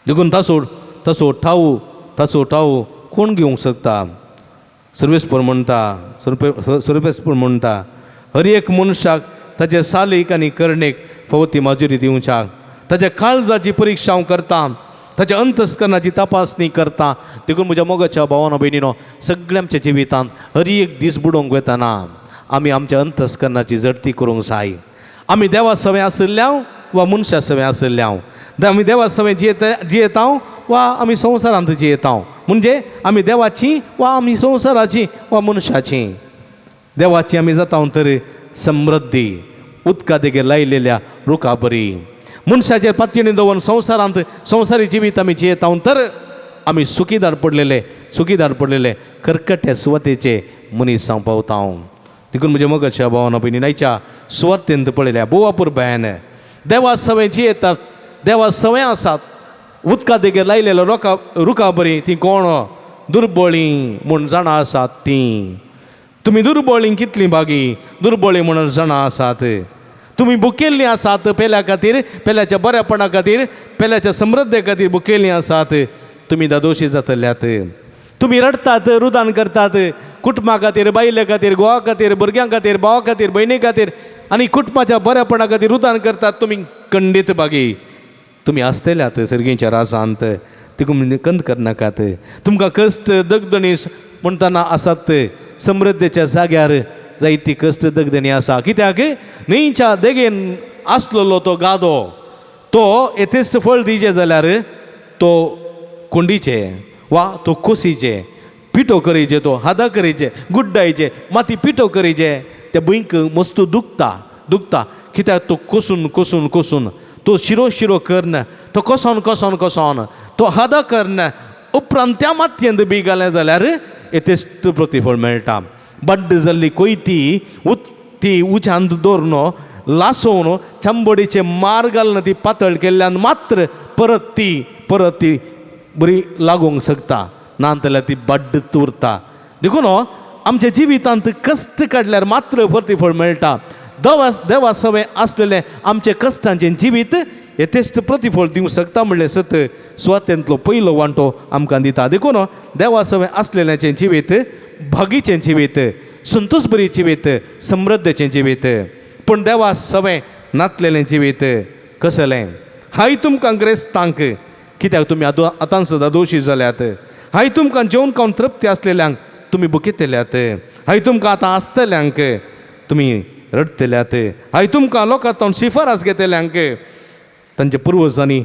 देखून ताचो ताचो ठाव ताचो ठाव कोण घेवंक शकता? सर्वेस्पर म्हणटा, सर्वेस्पर म्हणटा, हर एक मनशाक ताचे सालीक आनी करणेक फावो ती माजुरी दिवच्याक, ताच्या काळजाची परिक्षा हांव करता, ताच्या अंतस्करणाची तपासणी करता. देखून म्हज्या मोगाच्या भावानो भयणीनो, सगळ्या आमच्या जिवितांत हर एक दीस बुडोवंक वतना आमी आमच्या अंतस्करणाची झडती करूंक जाय. आमी देवा सवें आशिल्ल्या वा मनशा सवें आशिल्ल्या, आमी देवा सवें जियेता वा आमी संवसारांत जियेता, म्हणजे आमी देवाची वा आमी संवसाराची वा मनशाची. देवाची आमी जाता तर समृद्धी उदका देगेर लायलेल्या रुखा बरी. मनशाचेर पातयेणी दवरून संवसारांत संवसारी जिवीत आमी जियेता तर आमी सुखीदार पडलेले सुखीदार पडलेले करकट्या सुवातेचे मनीस हांव पावता. देखून म्हज्या मोगाच्या भावान भयणी, नायच्या सुवातेंत पळयल्या बोवापूर भयान देवा सवें जियेतात, देवा सवें आसात. उदका देगेर लायलेलो रोका रुखा बरी ती कोण दुर्बळी म्हूण जाणा आसात तीं. तुमी दुर्बळी कितलीं बागी दुर्बळी म्हणून जाणा आसात. तुमी भुकेल्लीं आसात पेल्या खातीर, पेल्याच्या बऱ्यापणा खातीर, पेल्याच्या समृद्धे खातीर भुकेल्लीं आसात. तुमी दादोशी जातल्यात. तुमी रडटात, रुदान करतात कुटुंबा खातीर, बायले खातीर, घोवा खातीर, भुरग्यां खातीर, भावा खातीर, भयणी खातीर आनी कुटुंबाच्या बऱ्यापणा खातीर रुदान करतात. तुमी खंडीत बागी तुमी आसतल्यात सर्गीच्या राजांत. तिकून कंद करनाकात. तुमकां कश्ट दगदणी म्हणटना आसात. समृद्धीच्या जाग्यार जायती कश्ट दगदणी आसा. कित्याक न्हंयच्या देगेन आसलेलो तो गादो तो येथेस्ट फळ दिवचें जाल्यार तो कोंडीचे वा तो कोसीचे पिठो करीचे, तो हादा करीचे, गुड्डायचे, माती पिठो करीचे. त्या भुंयक मस्त दुखता दुखता. कित्याक तो कोसून कोसून कोसून तो शिरो शिरो करन, तो कोसोन कोसोन कोसोन तो हादा करन उपरांत त्या मातयेंत बी घालें जाल्यार येथेस्ट प्रतिफळ मेळटा. बड्ड जाल्ली कोयती ती उच्यांत दवरून लासोवन चंबडीचे मार घालून ती पातळ केल्ल्यान मात्र परत ती बरी लागूंक शकता, ना जाल्यार ती बड्ड उरता. देखून आमच्या जिवितांत कश्ट काडल्यार मात्र प्रतिफळ मेळटा. देवा सवें आसलेलें आमचे कश्टांचें जिवीत येथेस्ट प्रतिफळ दिवंक शकता म्हणलें सत सुवातेंतलो पयलो वांटो आमकां दिता. देखून देवा सवें आसलेल्याचें जिवीत भागीचें जिवीत, संतोष बरी जिवीत, समृद्धचें जिवीत. पूण देवा सवें नातलेलें जिवीत कसलें? हाय तुमकां ग्रेस्तांक, कित्याक तुमी आतां सदां दोशी जाल्यात. हाय तुमकां जेवन खावन तृप्ती आसलेल्यांक तुमी बुकेतल्यात. हाय तुमकां आतां आसतल्यांक तुमी रडटल्यात. हाय तुमकां लोकां शिफारस घेतल्यांक तांच्या पुर्वजांनी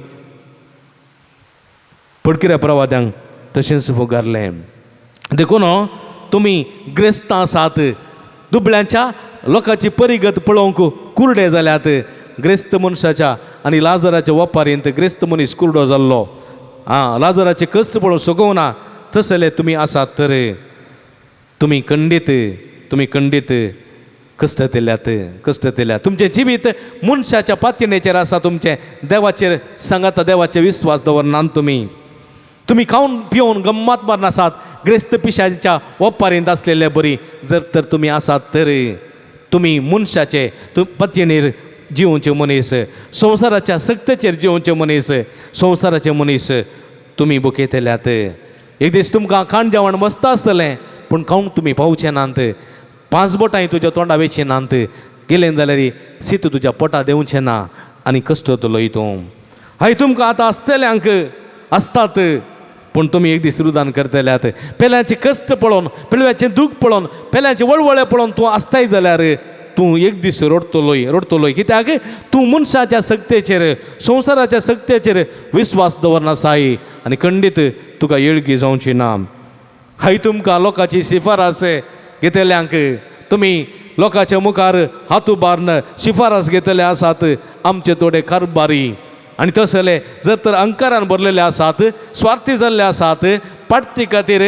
पडकिऱ्या प्रवाद्यांक तशेंच फुगारलें. देखून तुमी ग्रेस्तां आसात, दुबळ्यांच्या लोकांची परिगत पळोवंक कुरडे जाल्यात. ग्रेस्त मनशाच्या आनी लाजराच्या वपारींत ग्रेस्त मनीस कुरडो जाल्लो. आं, लाजराचे कश्ट पळोवंक शकना तसले तुमी आसात. तर तुमी खंडीत, तुमी खंडीत कश्ट दिल्यात, कश्ट दिल्यात. तुमचें जिवीत मनशाच्या पातयेचेर आसा. तुमचें देवाचेर सांगाता देवाचेर विस्वास दवरनात तुमी. तुमी खावन पिवन गम्मात मारनासात ग्रेस्त पिशाच्या वपारींत आसलेले बरी जर तर तुमी आसात तर तुमी मनशाचे पतयेनेर जिवचे मनीस, संवसाराच्या सक्तेचेर जिवचे मनीस, संवसाराचे मनीस तुमी बुकेतल्यात. एक दीस तुमकां खाण जेवण मस्त आसतलें पूण खावंक तुमी पावचे नात. 5 बोटां तुज्या तोंडा वेचें नात, गेलें जाल्यार सीत तुज्या पोटा देंवचें ना आनी कश्ट जातलो तूं. हाय तुमकां आतां आसतल्यांक आसतात पूण तुमी एक दीस रुदान करतल्यात. पेल्याचे कश्ट पळोवन, पेल्याचें दूख पळोवन, पेल्याचे वळवळे पळोवन तूं आसताय जाल्यार तूं एक दीस रडटलोय, रडटलोय. कित्याक तूं मनशाच्या सक्तेचेर, संवसाराच्या सक्तेचेर विस्वास दवरनासाय आनी खंडीत तुका येळगी जावची ना. हाय तुमकां लोकांची शिफारस घेतल्यांक, तुमी लोकांच्या मुखार हात उबारून शिफारस घेतले आसात. आमचे थोडे कारबारी आनी तसले जर तर अंकारान भरलेले आसात, स्वार्थी जाल्ले आसात, पार्टी खातीर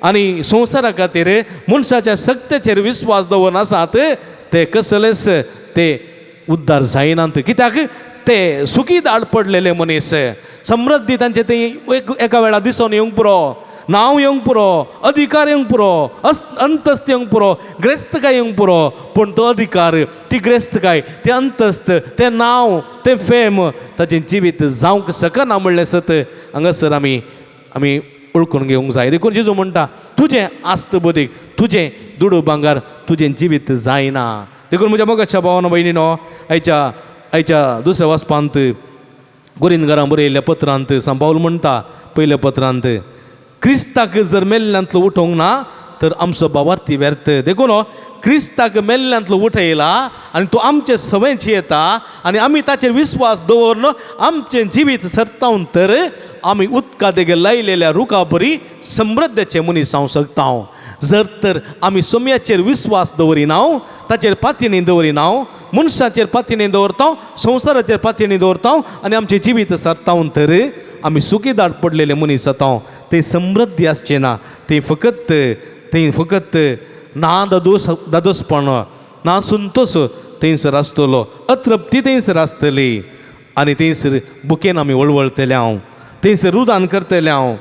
आनी संवसारा खातीर मनशाच्या सक्तेचेर विस्वास दवरून आसात, ते कसलेच ते उद्धार जायनात. कित्याक ते सुखी दाड पडलेले मनीस. समृद्धी तांचे ते एका वेळा दिसून येवंक पुरो, नांव येवंक पुरो, अधिकार येवंक पुरो, अंतस्त येवंक पुरो, ग्रेस्तकाय येवंक पुरो, पूण तो अधिकार, ती ग्रेस्तकाय, तें अंतस्त, तें नांव, तें फेम ताचें जिवीत जावंक शकना म्हणलें सत हांगासर आमी आमी वळखून घेवंक जाय. देखून जेजू म्हणटा तुजें आस्त बदीक, तुजें दुडू भांगर तुजें जिवीत जायना. देखून म्हज्या मोगाच्या भावान भयणीनो, आयच्या आयच्या दुसऱ्या वाचपांत गोरिंदगारां बरयल्ल्या पत्रांत सांबावल म्हणटा पयल्या पत्रांत, क्रिस्ताक जर मेल्ल्यांतलो उठोवंक ना तर आमचो भावार्थी व्यर्थ. देखून क्रिस्ताक मेल्ल्यांतलो उठयला आनी तो आमचे सवंयची येता आनी आमी ताचेर विस्वास दवरून आमचें जिवीत सरतावन तर आमी उदका देगे लायलेल्या रुखा बरी समृद्धचे मनीस जावंक शकता. जर तर आमी सोम्याचेर विस्वास दवरिना, ताचेर पातयेणी दवरिना, मनशाचेर पातयेणी दवरता, संवसाराचेर पातयेणी दवरता आनी आमचें जिवीत सरतावन तर आमी सुखी दाट पडलेले मनीस जाता. ते समृद्धी आसचें ना, ते फकत ते फकत ना दादोस दादोसपण ना संतोश थंयसर आसतलो, अतृप्ती थंयसर आसतली आनी थंयसर बुकेन आमी वळवळतले हांव, थंयसर रुदान करतले हांव,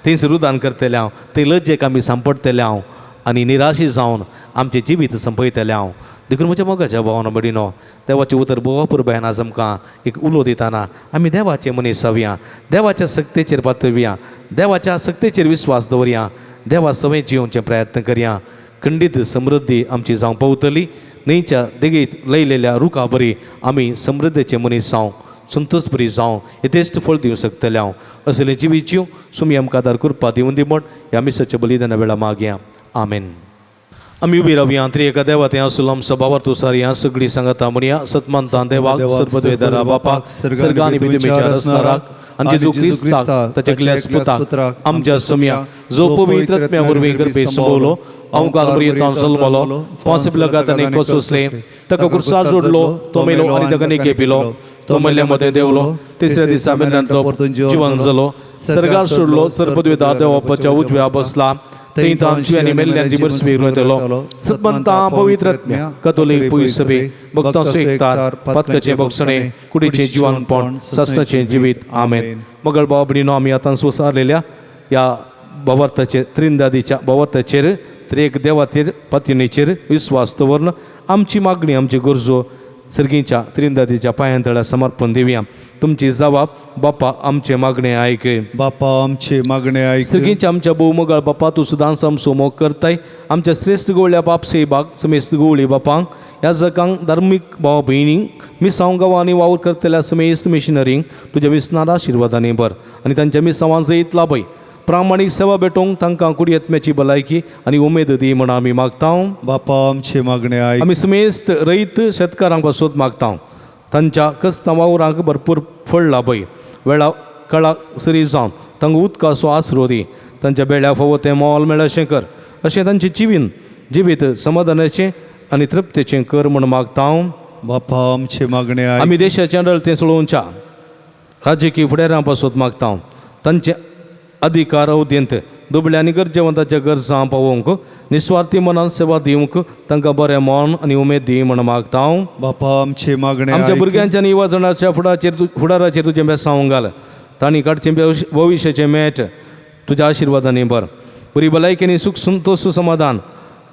थंयसर रुदान करतले हांव, थंय लजेक आमी सांपडटले हांव आनी निराशी जावन आमचें जिवीत संपयतलें हांव. देखून म्हज्या मोगाच्या भावान भयणीनो, देवाचें उतर भोव बयान आज आमकां एक उलो दितना आमी देवाचे मनीस जावया, देवाच्या सक्तेचेर पातळुया, देवाच्या सक्तेचेर विस्वास दवरया. देवा सवय जियोवचे प्रयत्न करया. खंडीत समृद्धी आमची जावंक पावतली. न्हंयच्या देगेत लयलेल्या रुखा बरी आमी समृद्धीचे मनीस जावं, संतोष बरी जावं, यथेश्ट फळ दिवं शकतले हांव. असले जिवीत जीव सुमी आमकां आदार करपा दिवन दी म्हण ह्या मिसाच्या बलिदाना वेळा मागया. आमेन. आमी उबी रावया. त्रिएका देवा तें आसून आमचो भावार्थ सारया सगळीं सांगाता म्हणया. सतमानता देवाक सर्वद्वेदरा बापाक सर्ग आनी विद्यमेच्या रचणाराक आनी जेजू क्रिस्ताक ताच्या एकल्याच पुताक आमच्या सम्या जो पवित्र आत्म्या वरवीं गर्भे संभवलो, अवकाल मरियेंत जल्मलो, पांच पिलगात आनी कोसोसले, ताका कुर्सार जोडलो, तो मेलो आनी ताका निके पिलो, तो मेल्ल्या मदें देंवलो, तिसऱ्या दिसा मेल्ल्यांतलो जिवन जालो, सर्गार सोडलो, सर्वद्वेदा देवापाच्या उजव्या बसला, थंय तांची आनी मेल्ल्यांची मर्सबी येतलो. सतमंता पवित्र आत्म्या कतोलीक पयसबे भक्तांचो एकतार पातकाचें भोगसणें कुडीचें जिवानपण सासणाचें जिवीत. आमेन. मगळ भाव भयणीनो, आमी आतां संवसारलेल्या ह्या भावार्थाचेर त्रिंदादीच्या भावार्थाचेर त्रेक देवाचेर पातयेचेर विस्वास दवरून आमची मागणी आमची गरजो सर्गीच्या त्रिंदादीच्या पांयां तळा समर्पण दिवया. तुमची जबाब बापा आमचे मागणे आयक. बापा आमचे मागणे आयक. सर्गीच्या आमच्या भोवमोगाळ बापा, तूं सदांच आमचो मोग करताय. आमच्या श्रेश्ठ गवळ्या बाप सेबाक समेस्त गवळी बापांक ह्या जगांक धार्मीक भाव भयणींक मिसांव गांवांनी वावर करतल्या समेस्त मिशनरींक तुज्या मिसनार आशिर्वादांनी भर आनी तांच्या मिसांवां जैत लाभय. प्रामाणीक सेवा भेटोवंक तांकां कुडयत्म्याची भलायकी आनी उमेद दी म्हण आमी मागता. बापा आमचे मागणे आयक. आमी समेस्त रयत शेतकारांक पासत मागता. तांच्या कस्तां वावरांक भरपूर फळ लाभय. वेळा कळा सरी जावन तांकां उदकाचो आसरो दी. तांच्या बेळ्या फावो तें मोल मेळशें कर. अशें तांचें जिवीन जिवीत समाधानाचें आनी तृप्तेचें कर म्हूण मागता. बापा आमचे मागणे आयक. आमी देशाचें आडळतें चलोवच्या राजकीय फुडाऱ्यां पासत मागता. तांचे अधिकार अवधींत दुबळ्या आनी गरजेवंताच्या गरजां पावोवंक निस्वार्थी मनान सेवा दिवंक तांकां बरें मन आनी उमेद दी म्हूण मागता. बापा आमचे मागणे आमच्या आयक. भुरग्यांच्या आनी युवाजणाच्या फुडाराचेर तुजें बेसांव घाल. तांणी काडचें भविश्याचें मेट तुज्या आशिर्वादांनी भर. बरी भलायकी आनी सुख संतोश समाधान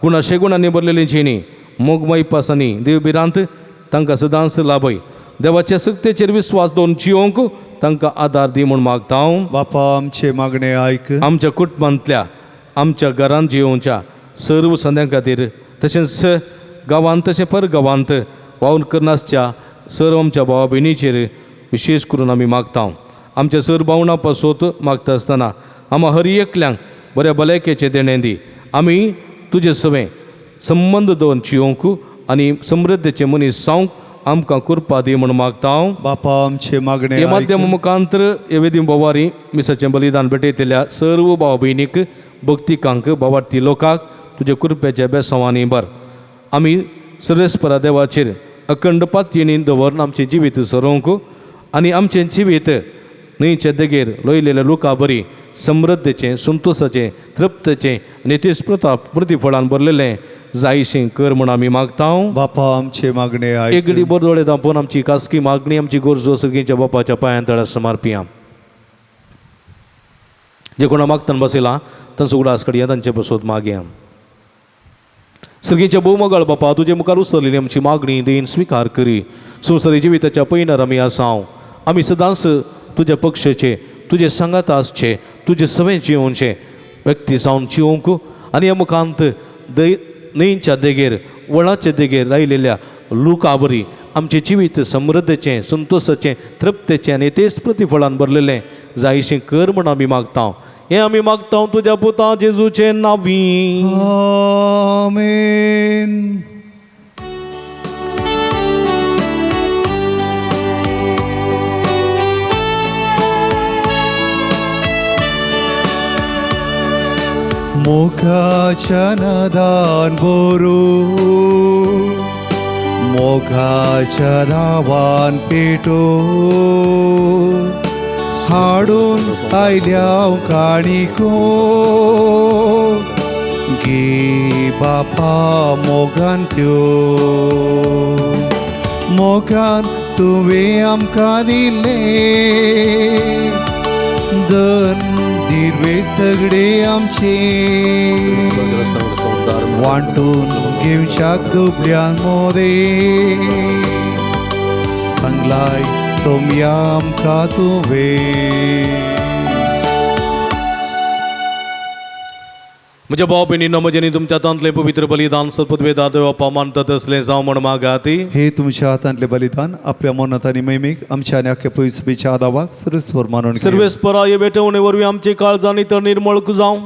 गुणाशे गुणांनी भरलेली जिणी मोगमय पासांनी देव भिरांत तांकां सदांच लाभय. देवाच्या सक्तेचेर विस्वास दवरून जियोवंक तांकां आदार दी म्हूण मागता. बापा आमचे मागणे आयक. आमच्या कुटुंबांतल्या आमच्या घरांत जियोवच्या सर्व संद्यां खातीर तशेंच गांवांत तशें पर गांवांत वावर करनासच्या सर्व आमच्या भावा भयणीचेर विशेश करून आमी मागता. आमच्या सर भावणां पासत मागता आसतना आमा हर एकल्यांक बऱ्या भलायकेचें देणें दी. आमी तुजे सवें संबंद दवरून जियोवंक आनी समृद्धीचे मनीस जावंक आमकां कृपा दी म्हूण मागता. बापा आमचे मागणे हे आयक. माध्यम मुखांतर हे वेदी बोवारी मिसाचें बलिदान भेटयतल्या सर्व भाव भयणीक भक्तिकांक भावार्थी लोकांक तुज्या कृपेच्या बेसांवांनी भर. आमी सर्वेस्परा देवाचेर अखंड पातयेनी दवरून आमचें जिवीत सरोवंक आनी आमचें जिवीत न्हंयचे देगेर लोयलेल्या लोकां बरी समृद्धीचें संतोशाचें तृप्तचें आनी तेच प्रताप प्रतिफळान भरलेलें जायशें कर म्हूण आमी मागता. बापा आमचे मागणे आयक. एगडी बोरदोळे दांपोवन आमची खासगी मागणी आमची गरजो सर्गीच्या बापाच्या पांयां तळा समर्पिया. जे कोणा मागताना बसयला तांचो उगडास कडया तांचे बसोत मागया. सर्गीच्या भोवमगाळ बापा, तुजे मुखार उसरलेली आमची मागणी देन स्विकार करी. संवसारी जिविताच्या पयनार आमी आसाव. आमी सदांच तुज्या पक्षाचे तुजे सांगात आसचे तुजे सवें जियोवचे व्यक्ती जावन जिवंक आनी ह्या मुखांत न्हंयच्या देगेर वळाच्या देगेर रायलेल्या लोकां बरी आमचें जिवीत समृद्धीचें संतोशाचें तृप्तेचें आनी तेच प्रतिफळान भरलेलें जायशें कर म्हूण आमी मागता. हें आमी मागता तुज्या पुता जेजूचें नांवी. आमेन. मोगाच्या नादान बोरू मोगाच्या धावान पेटो हाडून आयल्या काणिको गे बापा मोगान त्यो मोगान तुवें आमकां दिले धन दिर्वे सगळे आमचे वांटून घेवच्याक दुबळ्यां मोदे सांगलाय सोम्या आमकां तुवें. म्हज्या भाव भयणीनो, म्हजें तुमच्या हातांतलें पवित्र बलिदान सत्पदवेदार देव मानता तसलें जावं म्हण मागाती. हे तुमच्या हातांतले बलिदान आपल्या मनात आनी महिमेक आमच्या आनी आख्या पयसबीच्या आदावाक सर्वेस्पर मानून घेवं. सर्वेस्परा हे भेटवणे वरवीं आमची काळजां तर निर्मळ जावं,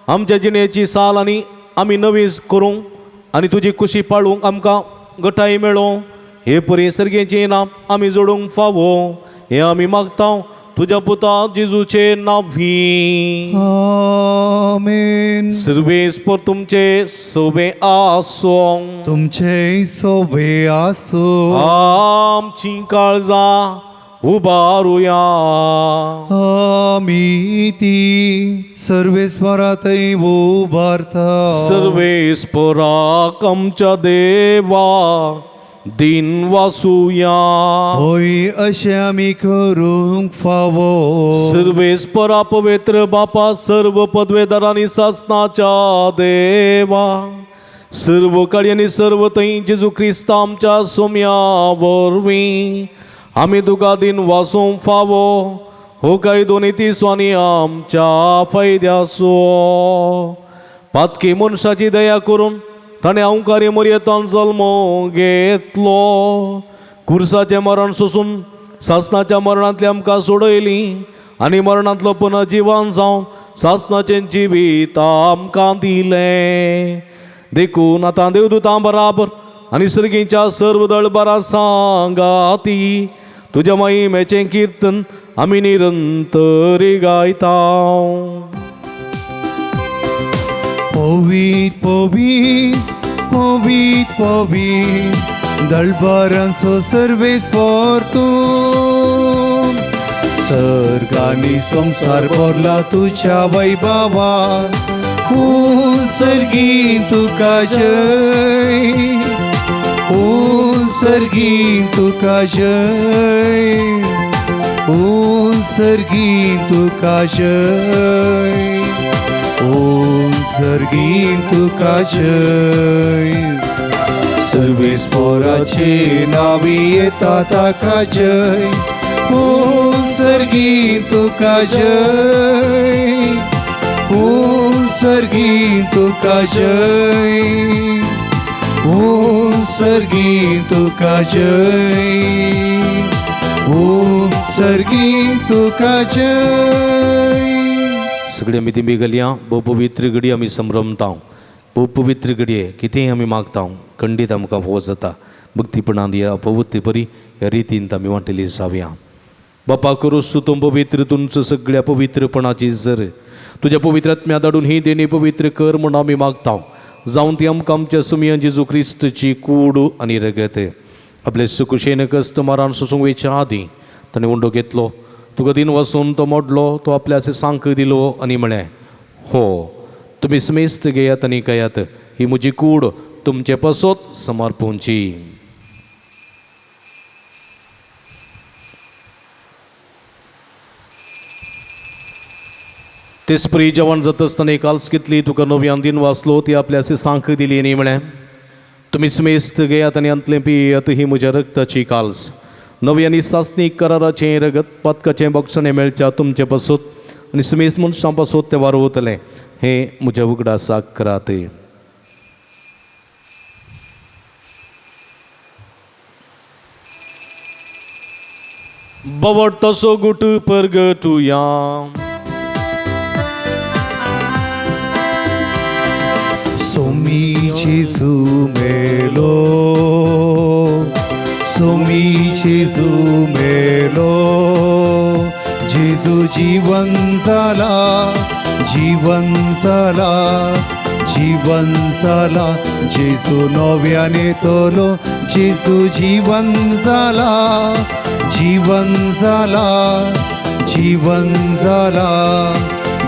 आमच्या जिणेची साल आनी आमी नवी करूंक आनी तुजी कुशी पाळूंक आमकां गटाय मेळों. हे परी सर्गेचें नाम आमी जोडूंक फावो हें आमी मागता तुज्या पुता जेजूचे नांवी. आमेन. सर्वेस्पर तुमचे सोबे आसों. तुमचे सोबे आसो. आमची काळजां उबारुया. आमी ती सर्वेस्परातय उबारता. सर्वेस्पराक आमच्या देवा दिन वासुया. होय अशें आमी करूंक फावो. सर्वेस्परा पवित्र बापा, सर्व पदवेदारांनी सासनाच्या देवा, सर्व काळी आनी सर्व थंय जेजू क्रिस्त आमच्या सोम्या वरवीं आमी तुका दिन वासूंक फावो. हो कायदो नीती आनी आमच्या फायद्याचो. पातकी मनशाची दया करून ताणें अवकारी मरयेतान जल्मो घेतलो, कुर्साचें मरण सोसून सासनाच्या मरणांतली आमकां सोडयली आनी मरणांतलो पुनर्जिवन जावन सासनाचें जिवीत आमकां दिलें. देखून आतां देवदूतां बराबर आनी सर्गीच्या सर्व दळबरां सांगाती तुज्या महिमेचें किर्तन आमी निरंतर गायता. पवीत पवीत पवीत पवीत दळबारांचो सर्वेस्पर तूं, सर्गांनी संवसार भरला तुज्या वैभवा, सर्गीन तुका जय, सर्गीन तुका जय, सर्गीन तुका जय, सर्गीन तुका जय. सर्वेस्पराचे नावी येता ताका जय, सर्गीन तुका जय, सर्गीन तुका जय, सर्गीन तुका जय, सर्गीन तुका जय. सगळी आमी दिंबी घालया. भोव पवित्र घडी आमी संभ्रमता, भोव पवित्र घडये कितेंय आमी मागता खंडीत आमकां फावो जाता. भक्तीपणान ह्या पवित्र परी ह्या रितीन आमी वांटेली जावया. बापा करूस तूं पवित्र तुमचो सगळ्या पवित्रपणाची जर तुज्या पवित्र आत्म्या धाडून ही देणी पवित्र कर म्हूण आमी मागता. जावन ती आमकां आमच्या सुमया जेजू क्रिस्तची कूड आनी रगत. आपले सुकुशेन कश्ट मारान सोसूंक वयच्या आदीं ताणें उंडो घेतलो, तुका दिन वसून तो मोडलो, तो आपल्या सांक दिलो आनी म्हळें, हो तुमी समेस्त घेयात आनी खायात, ही म्हजी कूड तुमचे पासत समर्पूंची. तेचपरी जेवण जाता आसतना एक आल्स घेतली, तुका नव्यान दिन वाचलो, ती आपल्या सांक दिली आनी म्हळें, तुमी समेस्त घेयात आनी अंतलें पियात, ही म्हज्या रक्ताची काल्स, नवी आनी सासणीक कराराचें रगत, पातकाचें बक्षणें मेळच्या तुमचे पासत आनी समेस्त मनशां पासत तें वारवतलें, हें म्हज्या उगडासाक करात. बवट तसो गुट परगटुया. सोमी जेजू मेलो, सोमी जेजू मेलो, जेजू जीवन जाला, जीवन जाला, जीवन जाला, जेजू नव्याने तोलो, जेजू जीवन जाला, जीवन जाला, जीवन जाला,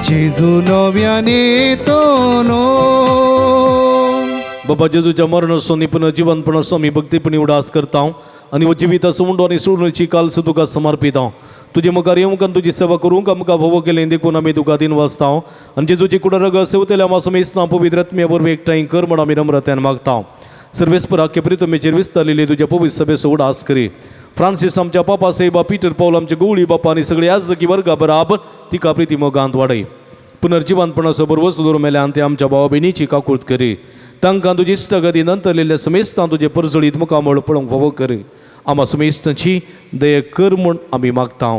जेजू नव्याने तोलो. बाबा जेजूच्या मरणाचो आनी पुनर्जिवनपणाचो आमी भक्तीपणी उडास करता आनी हो जिविताचो उंडो आनी सोडणीची काल्स तुका समर्पिता. तुजे मुखार येवंक आनी तुजी सेवा करूंक आमकां भोव केलें देखून आमी तुका दिन वाचता आनी जेजूची कुडरग सेवतेल्या मासोमेसना पवित्र आत्म्या वरवीं एकठांय कर म्हण आमी नम्रतायेन मागता. सर्वेस्पर आख्खे प्रितमेचेर विस्तारलेली तुज्या पवित्र सभेचो उडास करी. फ्रांसीस आमच्या पापा साहेबा, पीटर पावल आमचे गवळी बापा आनी सगळे याजकी वर्गा बराबर तिका प्रिती मोगांत वाडय. पुनर्जिवंतपणाचो बरवस दवरून मेल्यान ते आमच्या भावा भयणीची काकूळत करी. तांकां तुजी इश्टागती नंतरलेल्या समेस्तां तुजे परजळीत मुखामळ पळोवंक फावो कर. आमा समेस्तांची दया कर म्हूण आमी मागता.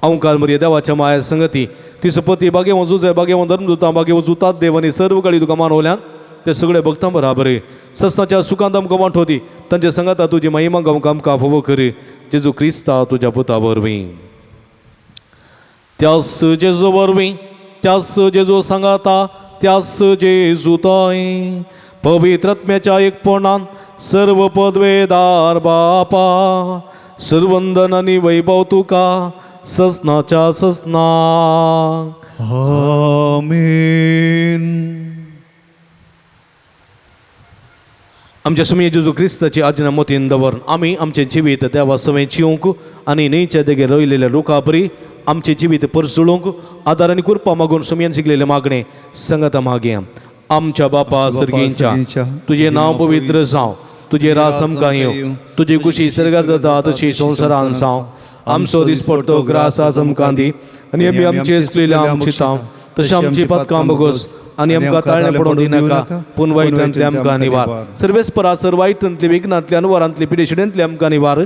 अंकार मरिया देवाच्या माया संगती तिचो पती बागेवो जुजय बागेवो धर्मदुतां बागेवो जुतात देव आनी सर्व काळी तुका मानवल्यान ते सगळे भक्तां बराबर ससनाच्या सुखांत आमकां वांटो दी. तांच्या संगाता तुजी महिमा गावंक आमकां फावो कर. जेजू क्रिस्ता तुज्या पुता वरवीं. त्यास जेजू वरवीं, त्यास जेजू सांगाता, त्यास जेजू तोय पवित्रत्म्याच्या एकपणान सर्व पदवेदार बापा सर्वंदन आनी वैभव तुका ससनाच्या ससना. आमेन. आमच्या सुमी जेजू क्रिस्ताची आज्ञा मतीन दवरून आमी आमचें जिवीत देवा सवें जिवंक आनी न्हंयच्या देगेर रोयलेल्या रुखा बरी आमचें जिवीत परसळूंक आदार आनी कृपा मागून सुमयान शिकलेलें मागणें संगता मागया. आमच्या बापा सर्गींच्या, तुजें नांव पवित्र जावं, तुजें राज आमकां येवं, तुजी खुशी सर्गार जाता तशी संवसारान जावं. आमचो दिसपडतो ग्रास आज आमकां दी आनी आमी आमचे चुकलेल्या आमची तांव तशें आमची पातकां बगोस आनी आमकां ताळणें पडोवन दिनाका, पूण वायटांतले आमकां निवार. सर्वेस्परा सर वायटांतली विघ्नांतली अनवरांतली पिडेशिडेंतली आमकां निवार.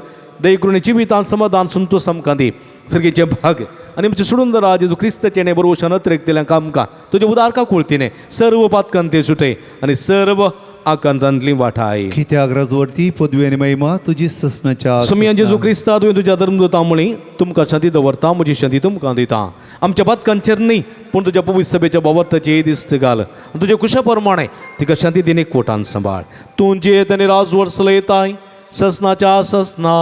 दयकृणी जिवितान समाधान संतोष आमकां दी. सर्गीचें भाग आनी आमचें सोडून दरा जेजू क्रिस्ताचें बरोवशान अतिरेकतेल्या आमकां तुजें उदार का कुळतीने सर्व पातकांते सुटे आनी सर्व आकांतांतली वाठाय. कित्याक राजवरती पदवी आनी महिमा तुजी ससनाच्या सुमया जेजू क्रिस्ता तुवें तुज्या धर्मदूता म्हळी तुमकां शांती दवरता, म्हजी शांती तुमकां दिता. आमच्या पातकांचेर न्ही पूण तुज्या पवित्र सभेच्या बावर्ताची दिश्ट घाल. तुज्या कुशा प्रमाणे तिका शांती दिने कोटान सांबाळ. तूं जियेत आनी राजवट चलयताय ससनाच्या ससना.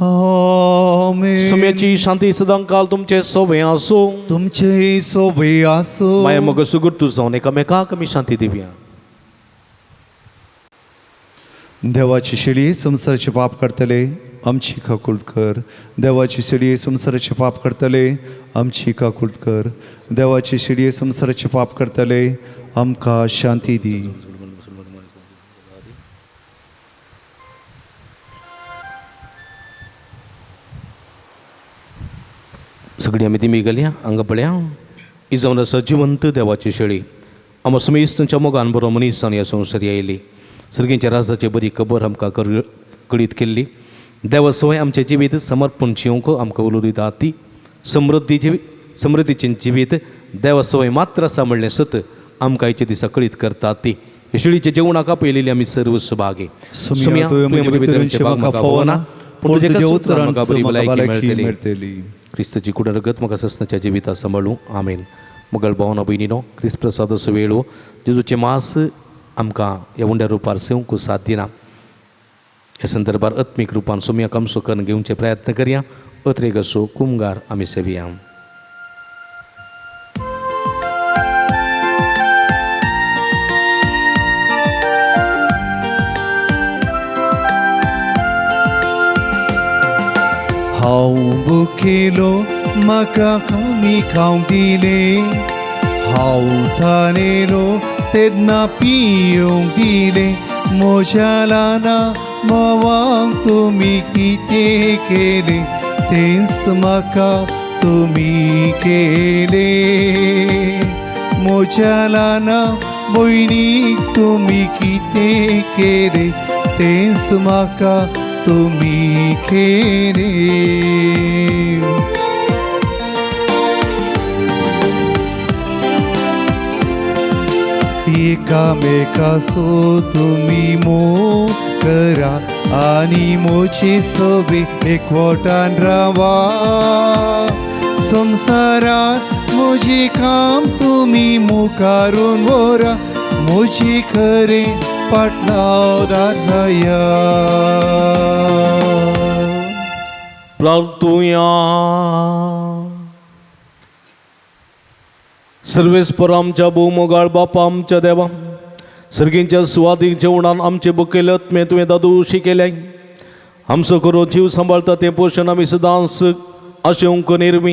आमेन. सुम्याची शांती सदांकाल तुमचे सोबे आसूं. तुमचे सोबे आसूं. माया मग सुगुर्तू जावन एकामेकाक आमी शांती दिवया. देवाची शेळी संवसाराचे पाप करतले आमची काकूळत कर. देवाची शेळी संवसाराचे पाप करतले आमची काकूळत कर. देवाची शेळी संवसाराचे पाप करतले आमकां शांती दी. सगळी आमी तिमी गेल्या हांगा पळया ही जावन आसा जिवंत देवाची शेळी. आमकां समेस्तांच्या मोगान बरो मनीस जावन ह्या संवसारी आयली. सर्गींच्या राजाची बरी खबर आमकां कळीत केल्ली. देवा सवय आमचें जिवीत समर्पण जिवंक आमकां उलो दिता. ती समृद्धी जिवीत समृद्धीचें जिवीत देवा सवय मात्र आसा म्हणलें सत आमकां आयच्या दिसा कळीत करता. ती शेळीच्या जेवणाक आपयलेली आमी सर्व सुभागी. सुमया तुवें म्हजे भितर म्हाका फावना, पूण तुज्या उतरान म्हाका बरी भलायकी भलायकी मेळटली. मेळटली. क्रिस्तची कुड रगत म्हाका ससनाच्या जिविता सांबाळूं. आमेन. मगळ भावना भयणीनो क्रिस्त प्रसादाचो वेळ जेजूचें मास आमकां ह्या उंड्या रुपार सेवंक साथ दिना. ह्या संदर्भार आत्मीक रुपान सोम्या कामसो करून घेवचे प्रयत्न करया. अत्रेक असो कुमगार आमी सेवया. हांव भुकेलो म्हाका कमी खावंक दिलें, हांव थानेलो तेन्ना पिवंक दिलें. म्हज्या ल्हाना भावांक तुमी कितें केलें तेंच म्हाका तुमी केलें. म्हज्या ल्हाना भयणीक तुमी कितें केलें तेंच म्हाका तुमी केलें. एकामेकासो तुमी मोग करा आनी मोची सोबे एकवटान रावा. संवसारात म्हजें काम तुमी मुखारून व्हरा, म्हजी खरें पाटलावदार जाया. प्रार्थुया. सर्वेस्पर आमच्या भोवमोगाळ बापा आमच्या देवा सर्गींच्या सुवादीक जेवणान आमचे बुकेले आत्मे तुवें दादोशी केल्याय. आमचो करो जीव सांबाळता तें पोशण आमी सदांच आशेवंक निर्मी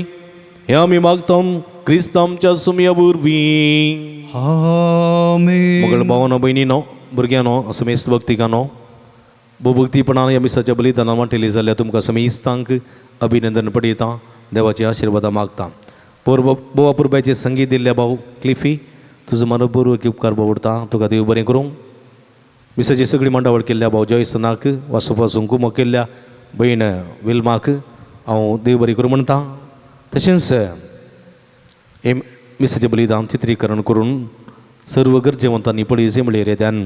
हें आमी मागता क्रिस्त आमच्या सुमया वरवीं. आमेन. मगळ भावानो भयणीनो भुरग्यांनो समेस्त भक्तिकानो भोवभक्तीपणान ह्या मिसाच्या बलिदानान वांटेली जाल्यार तुमकां समेस्तांक अभिनंदन पडयता. देवाची आशिर्वादां मागता. बोवा पुरबायचे संगीत दिल्ल्या भाऊ क्लिफी तुजो मनपूर्वक उपकार बावडता तुका देव बरें करूं. मिसाची सगळी मांडावळ केल्ल्या भाव जॉयसनाक वासुपासून कुमो केल्ल्या भयण विल्माक हांव देव बरें करूं म्हणटा. तशेंच हे मिसाचें बलिदान चित्रीकरण करून सर्व गरजेवंतांनी पळय म्हळ्यार येत्यान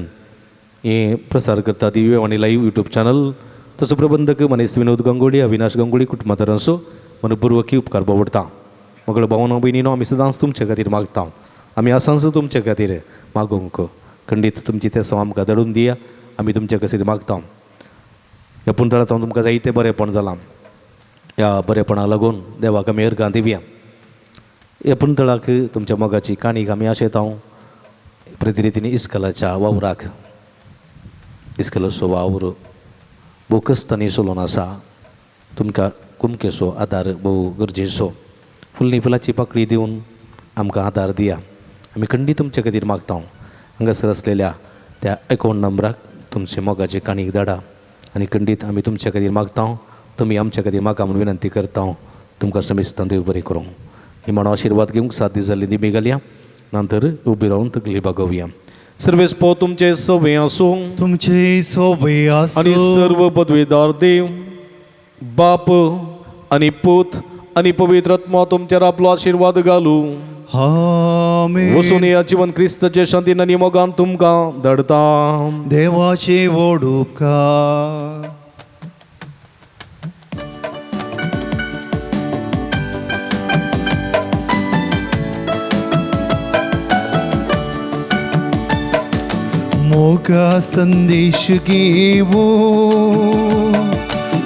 हें प्रसार करता दिव्यवाणी लायव्ह यूट्यूब चॅनल. तसो प्रबंधक मनीस विनोद गंगोळी अविनाश गंगोळी कुटुंबादारांचो मनपूर्वकी उपकार बावडता. मगळ भावना भयणीनो आमी सदांच तुमचे खातीर मागता आमी आसांच तुमचे खातीर मागूंक खंडीत तुमची तेसांव आमकां धाडून दिया आमी तुमचे खातीर मागता. ह्या पुंतळांत हांव तुमकां जायतें बरेंपण जालां ह्या बरेपणाक लागून देवाक आमी अर्गां दिवया. ह्या पुंतळाक तुमच्या मोगाची काणीक आमी आशेता हांव प्रतिरितीन इस्कलाच्या वावराक इस्कलाचो वावर भोव कश्टांनी चलोवन आसा तुमकां कुमकेचो आदार भोव गरजेचो फुलनी फुलाची पाकळी दिवन आमकां आदार दिया आमी खंडीत तुमचे खातीर मागता. हांगासर आसलेल्या त्या अकावंट नंबराक तुमचे मोगाचे काणीक धाडा आनी खंडीत आमी तुमचे खातीर मागता तुमी आमच्या खातीर मागा म्हूण विनंती करता. तुमकां समेस्तान देव बरें करूं. ही म्हणून आशिर्वाद घेवंक 7 दीस जाल्ली दिमी घालया नंतर उबी रावन तकली बागोवया. सर्वेस्पो तुमचे सवे आसूं तुमचे सोबे आसूं आनी सर्व पदवीदार देव बाप आनी पूत आनी पवित्र आत्मा तुमचेर आपलो आशिर्वाद घालूं. आमेन. वसून ह्या जिवन क्रिस्ताचे शांतीन आनी मोगान तुमकां धाडता. देवाचे व्हड उपकार. मोगा संदेश घेवो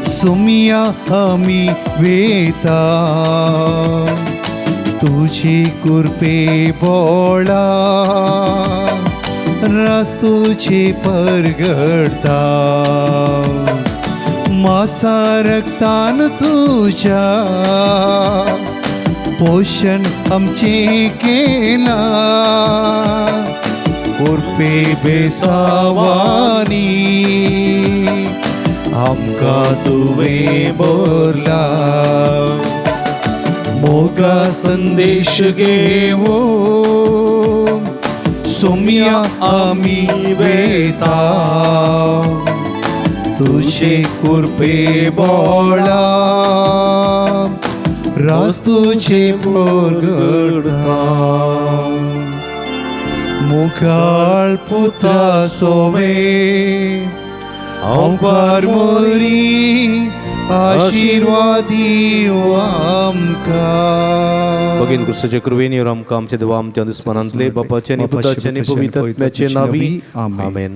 सुमिया आमी वेता तुझी कृपे बोळा रास तुझे परगडता मासा रक्तान तुझ्या पोषण आमचे केला कृपे बेसावानी आमकां तुवें भरला. मोगा संदेश घेवो सोम्या आमी वेता तुझे कृपे बोळा रास तुझे परगडता. मुखाळ पुता सोवे ओंकार मोरी आशिर्वादी आमकां. भगीन क्रिस्ताचे कृपेन आमकां आमच्या देवा आमच्या दुस्मनांतले बापाचे आनी पुताचे आनी पवित्र आत्म्याचे नांवी आमेन.